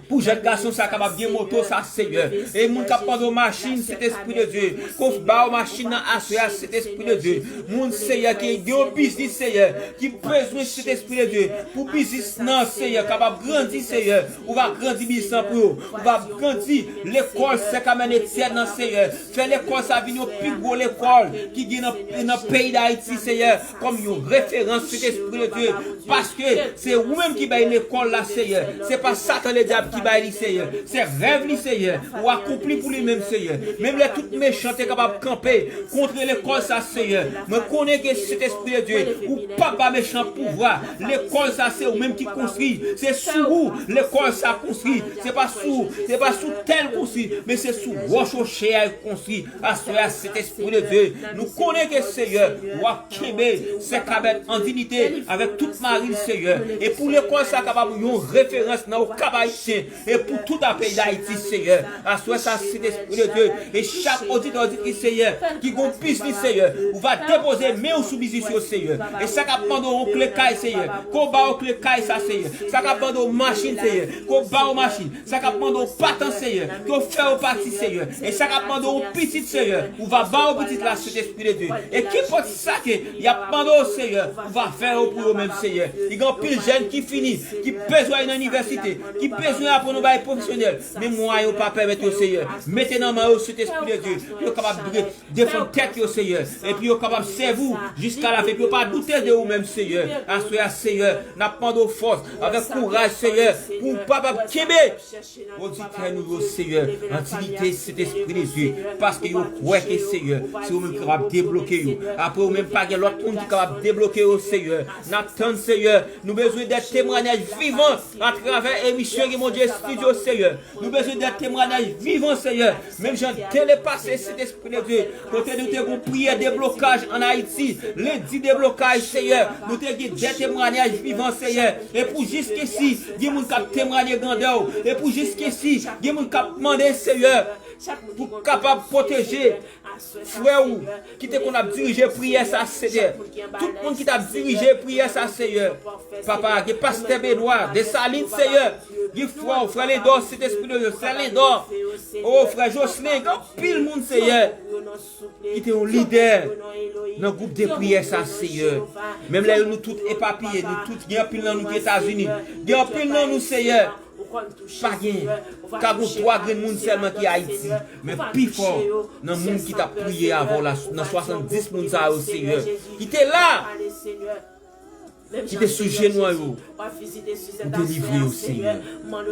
Pou jèn gason sa kapab gen moto sa, Seyè. E moun k ap mande w machin, Sentespri de Dye. Konf ba yo machin nan aswè a, Sentespri de Dye. Moun, Seyè, ki gen yon biznis, Seyè, ki bezwen Sentespri de Dye. Pou biznis nan, Seyè, kapab grandi, Seyè. Ou va grandi biznis nan pou yo. Ou va grandi lekòl Sent Kamèn Etyèn nan, Seyè. Fè lekòl sa vin yon pi gwo lekòl ki gen nan, nan peyi Dayiti, Seyè, kòm yon referans, Sentespri de Dye. Paske se ou menm ki bay lekòl la, Seyè. Se pa Satan Ledyab ki bay li, Seyè. Se rèv li, Seyè. Ou akonpli pou li menm, Seyè. Menm lè tout mechan te kapab kanpe kont lekòl sa, Seyè. Mwen konnen ke Sentespri de Dye, ou p ap ba mechan pouvwa. Lekòl sa, se ou menm ki konstwi. Se sou ou lekòl sa konstwi. Se pa sou, se pa sou tè l konstwi, men se sou wòch woche a l konstwi. Aswè a, Sentespri de Dye, nou konnen ke, Seyè, w ap kenbe Sent Kamèn an diyite avèk tout mari l, Seyè. E pou lekòl sa kapab yon referans nan Okap Ayisyen e pou tout peyi Dayiti, Seyè. Aswè sa, Sentespri de Dye, e chak oditè, oditris, Seyè, ki gon biznis, Seyè, ou va depoze men w sou biznis yo, Seyè. E sa k ap mande w yon kle kay, Seyè, ke w ba yo kle kay sa, Seyè. Sa k ap mande w machin, Seyè, ke w ba yo machin. Sa k ap mande w patans, Seyè, ke w fè yo pati, Seyè. E sa k ap mande w pitit, Seyè, ou va ba yo pitit la, Sentespri de Dye. E kenpòt sa ke y ap mande w, Seyè, ou va fè yo pou yo menm, Seyè. Gen anpil jèn ki fini, ki bezwen al nan inivèsite, ki bezwen aprann yon bagay pwofesyonèl, men mwayen yo pa pèmèt yo, Seyè. Mete nan men yo, Sentespri de Dye, pou yo kapab dwe defann tèt yo, Seyè, epi yo kapab sèvi w jiska lafen, epi yo pa doute de ou menm, Seyè. Aswè a, Seyè, n ap mande w fòs avèk kouraj, Seyè, pou w kapab kenbe oditè nou yo, Seyè, an diyite, Sentespri de Dye, paske yo kwè ke, Seyè, se ou menm ki kapab debloke yo. Apre ou menm pa gen lòt moun ki kapab debloke yo, Seyè. N ap tann, Seyè. Nou bezwen de temwayaj vivan atravè emisyon Gen Bondye Estidyo, Seyè. Nou bezwen de temwayaj vivan, Seyè. Menm jan de le pase, Sentespri de Dye, kote nou te gon priyè deblokaj ann Ayiti, lendi deblokaj, Seyè. Nou te gen de temwayaj vivan, Seyè. E pou jiskisi, gen moun k ap temwaye grandè w. E pou jiskisi, gen moun k ap mande, Seyè, pou kapab pwoteje frè w ki te konn ap dirije priyè sa, Seyè. Tout moun ki t ap dirije priyè sa, Seyè. Papa, gen pastè Benwa Desalin, Seyè. Gen frè w, frè Lendò, Sentespri de Dye, frè Lendò. O, frè Jocelyn, gen anpil moun, Seyè, ki te yon lidè nan gwoup de priyè sa, Seyè. Menm lè nou tout epapiye, nou tout gen anpil nan nou ki Etazini. Gen anpil nan nou, Seyè, pa gen, ka gon twa grenn moun sèlman ki Ayiti, men pifò nan moun ki t ap priye avè w la, nan swasanndis moun sa yo, Seyè, ki te la, ki te sou jenou yo, ou delivre yo, Seyè.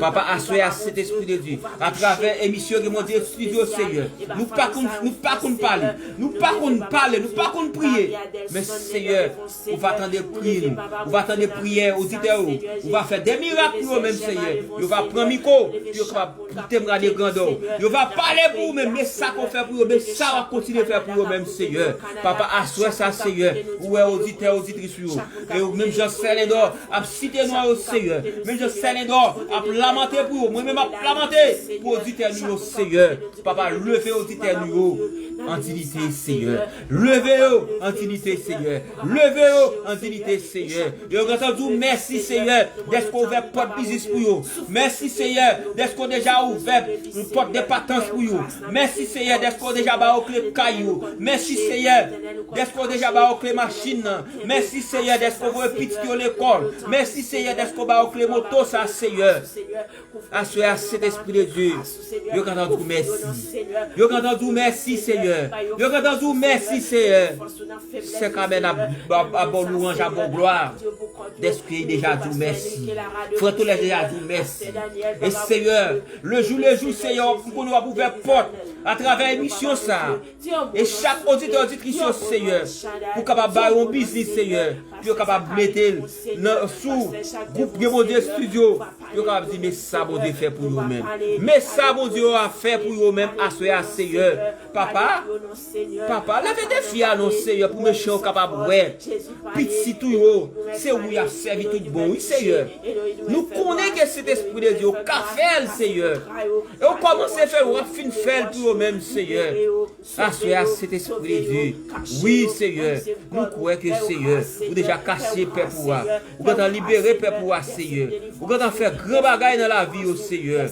Papa, aswè a, Sentespri de Dye, atravè emisyon Gen Bondye Estidyo, Seyè, nou pa konn, nou pa konn pale, nou pa konn pale, nou pa konn priye, men, Seyè, ou va tande kri nou, ou va tande priyè oditè yo, ou va fè de mirak pou yo menm, Seyè. Yo va pran mikwo, pou yo kapab temwanye grandè w. Yo va pale pou ou menm, men sa ke w fè pou yo, men sa w ap kontinye fè pou yo menm, Seyè. Papa, aswè sa, Seyè, ou wè oditè, oditris ou yo. E yo menm jan sè Lendò ap site non yo, Seyè. Menm jan sè Lendò ap lamante pou yo, mwen menm ap lamante pou oditè nou yo, Seyè. Papa, leve oditè nou yo an diyite, Seyè. Leve yo an diyite, Seyè. Leve yo an diyite, Seyè. Yo gentan di w mèsi, Seyè, dèske w ouvè pòt biznis pou yo. Mèsi, Seyè, dèske w deja ouvè pòt depatans pou yo. Mèsi, Seyè, dèske w deja ba yo kle kay yo. Mèsi, Seyè, dèske w deja ba yo kle machin nan. Mèsi, Seyè, dèske w voye pitit yo lekòl. Mèsi, Seyè, dèske w ba yo kle moto sa, Seyè. Aswè a, Sentespri de Dye, yo gentan di w mèsi. Yo gentan di w mèsi, Seyè. Yo gentan di w mèsi, Seyè. Sè Kamèn ap, ap, ap ba w lwanj, ap ba w glwa. Dèske li deja di w mèsi. Frè Tolè deja di w mèsi. E Seyè, le jou le jou, Seyè, w ap, m konnen w ap ouvè pòt atravè emisyon sa a. E chak oditè, oditris yo, Seyè, pou kapab ba yo yon biznis, Seyè, pou yo kapab mete l nan, sou gwoup Gen Bondye Estidyo, pou yo kapab di, men sa Bondye fè pou yo menm. Men sa Bondye a fè pou yo menm aswè a, Seyè. Papa, papa, leve defi a non, Seyè, pou mechan yo kapab wè pitit ou yo, se ou y ap sèvi tout bon, wi, Seyè. Nou konnen ke Sentespri de Dye, ou ka fè l, Seyè. E ou kòmanse fè l, w ap fin fè l pou yo menm, Seyè. Aswè a, Sentespri de Dye. Wi, Seyè. Nou kwè ke, Seyè, ou deja kache pèp ou a. Ou gentan libere pèp ou a, Seyè. Ou gentan fè gran bagay nan lavi yo, Seyè.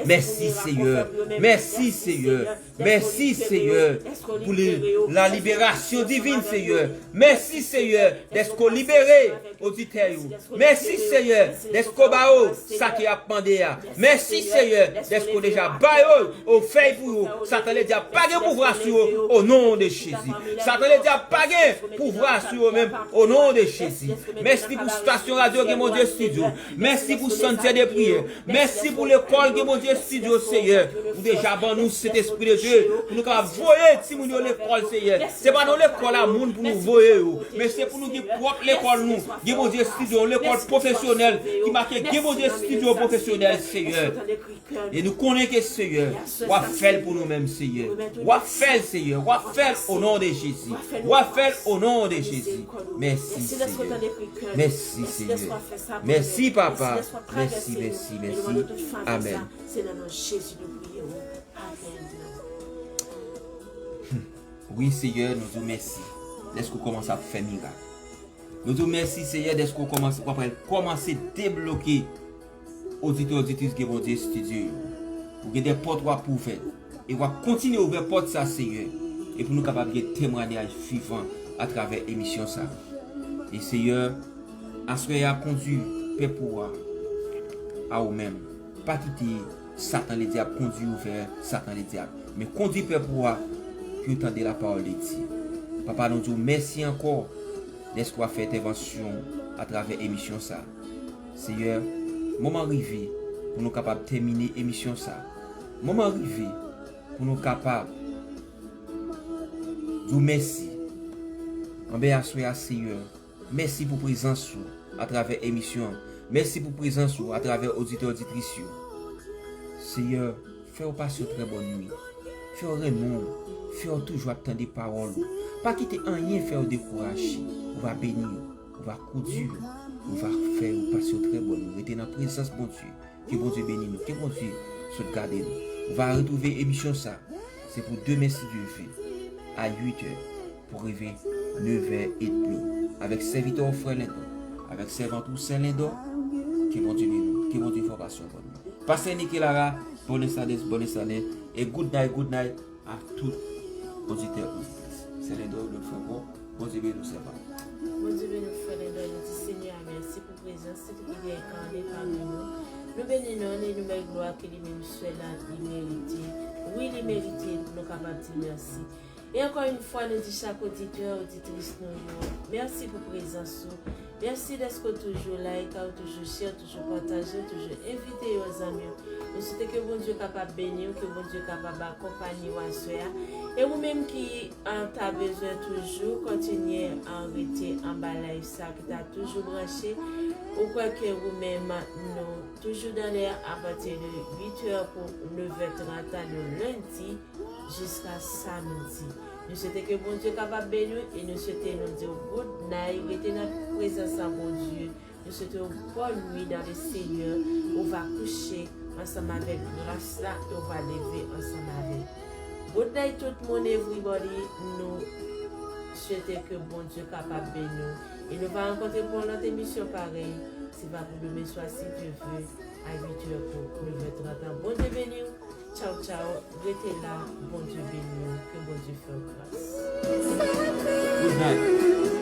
Mèsi, Seyè. Mèsi, Seyè. Mèsi, Seyè, pou li, la liberasyon divin, Seyè. Mèsi, Seyè, dèske w libere oditè yo. Mèsi, Seyè, dèske w ba yo sa ke y ap mande a. Mèsi, Seyè, dèske w deja ba yo, ou fè pou yo. Satan ledyab pa gen pouvwa sou yo, o non de Jezi. Satan ledyab pa gen pouvwa sou yo menm, o non de Jezi. Mèsi pou stasyon radyo Gen Bondye Estidyo. Mèsi pou sant de priyè. Mèsi pou lekòl Gen Bondye Estidyo, Seyè. Ou deja ban nou Sentespri de Dye pou nou kapab voye timoun yo lekòl, Seyè. Se pa nan lekòl a moun pou nou voye yo, men se pou nou gen pwòp lekòl nou. Gen Bondye Estidyo, yon lekòl pwofesyonèl ki make Gen Bondye Estidyo pwofesyonèl, Seyè. E nou konnen ke, Seyè, w ap fè l pou nou menm, Seyè. W ap fè l, Seyè. W ap fè l o non de Jezi. W ap fè l o non de Jezi. Mèsi, Seyè. Mèsi, Seyè. Mèsi, Papa. Mèsi, mèsi, mèsi. Amèn. Se nan non Jezi nou priye, wi. Amèn. Wi, Seyè, nou di w mèsi. Dèske w kòmanse ap fè mirak. Nou di w mèsi, Seyè, dèske w kòmanse, w ap kòmanse debloke oditè, oditris Gen Bondye Estidyo yo. Ou gen de pòt w ap ouvè. E w ap kontinye ouvè pòt sa, Seyè. E pou nou kapab gen temwayaj vivan atravè emisyon sa. E Seyè, aswè a kondui pèp ou a, a ou menm. Pa kite Satan ledyab kondui yo vè Satan ledyab. Men kondui pèp ou a pou yo tande lapawòl de Dye. Papa, nou di w mèsi ankò dèske w ap fè entèvansyon atravè emisyon sa. Seyè, moman rive pou nou kapab tèmine emisyon sa. Moman rive pou nou kapab di w mèsi. Anben aswè a, Seyè, mèsi pou prezans ou atravè emisyon an. Mèsi pou prezans ou atravè oditè, oditris yo. Seyè, fè yo pase yon trè bòn nuit. Fè yo renmen w. Fè yo toujou ap tande pawòl ou. Pa kite anyen fè yo dekouraje. Ou va beni yo. Ou va kondi yo. Ou va fè yo pase yon trè bòn nuit. Rete nan prezans Bondye. Ke Bondye beni nou. Ke Bondye sot gade nou. Ou va retwouve emisyon sa. Se pou demen, si Dye vle, a uit è pou rive nèf è edmi. Avèk sèvitè w, frè Lendò. Avèk sèvant ou, sè Lendò. Ke Bondye beni nou. Ke Bondye fè w pase yon bòn nuit. Pastè Nike Lara, bonne année, bonne année. E good night, good night a tout oditè, oditris. Sè Lendò, lòt fwa ankò, Bondye beni w, sèvant. Bondye beni w, frè Lendò. Nou di Senyè a mèsi pou prezans li ki te enkane pami nou. Nou beni non li, nou bay glwa ke li menm sèl la li merite. Wi, li merite pou nou kapab di mèsi. E ankò yon fwa, nou di chak oditè, oditris nou yo, mèsi pou prezans ou. Mèsi dèske w toujou like, ou toujou share, toujou pataje, toujou envite yon zanmi w. Nou swete ke Bondye kapab beni w, ke Bondye kapab akonpanye w aswè a. E ou menm ki an ta bezwen toujou kontinye an rete anba live sa, ki ta toujou branche, ou kwè ke ou menm nou toujou dan lè apati de uit è pou nèf è trant le lendi jiska samdi. Nou swete ke Bondye kapab beni w e nou swete nou di w good night, rete nan prezans a Bondye. Nou swete w bòn nuit dans le Seigneur. Ou va kouche ansanm avèk gras la e ou va leve ansanm avè l. Good night tout moun, everybody. Nou swete ke Bondye kapab beni w. E nou va rankontre pou yon lòt emisyon parèy. Se va pou demen swa, si Dye vle, a uit è pou nèf è trant. Bondye beni w. Tchaw, tchaw. Rete la. Bondye beni w. Ke Bondye fè w gras. Good night.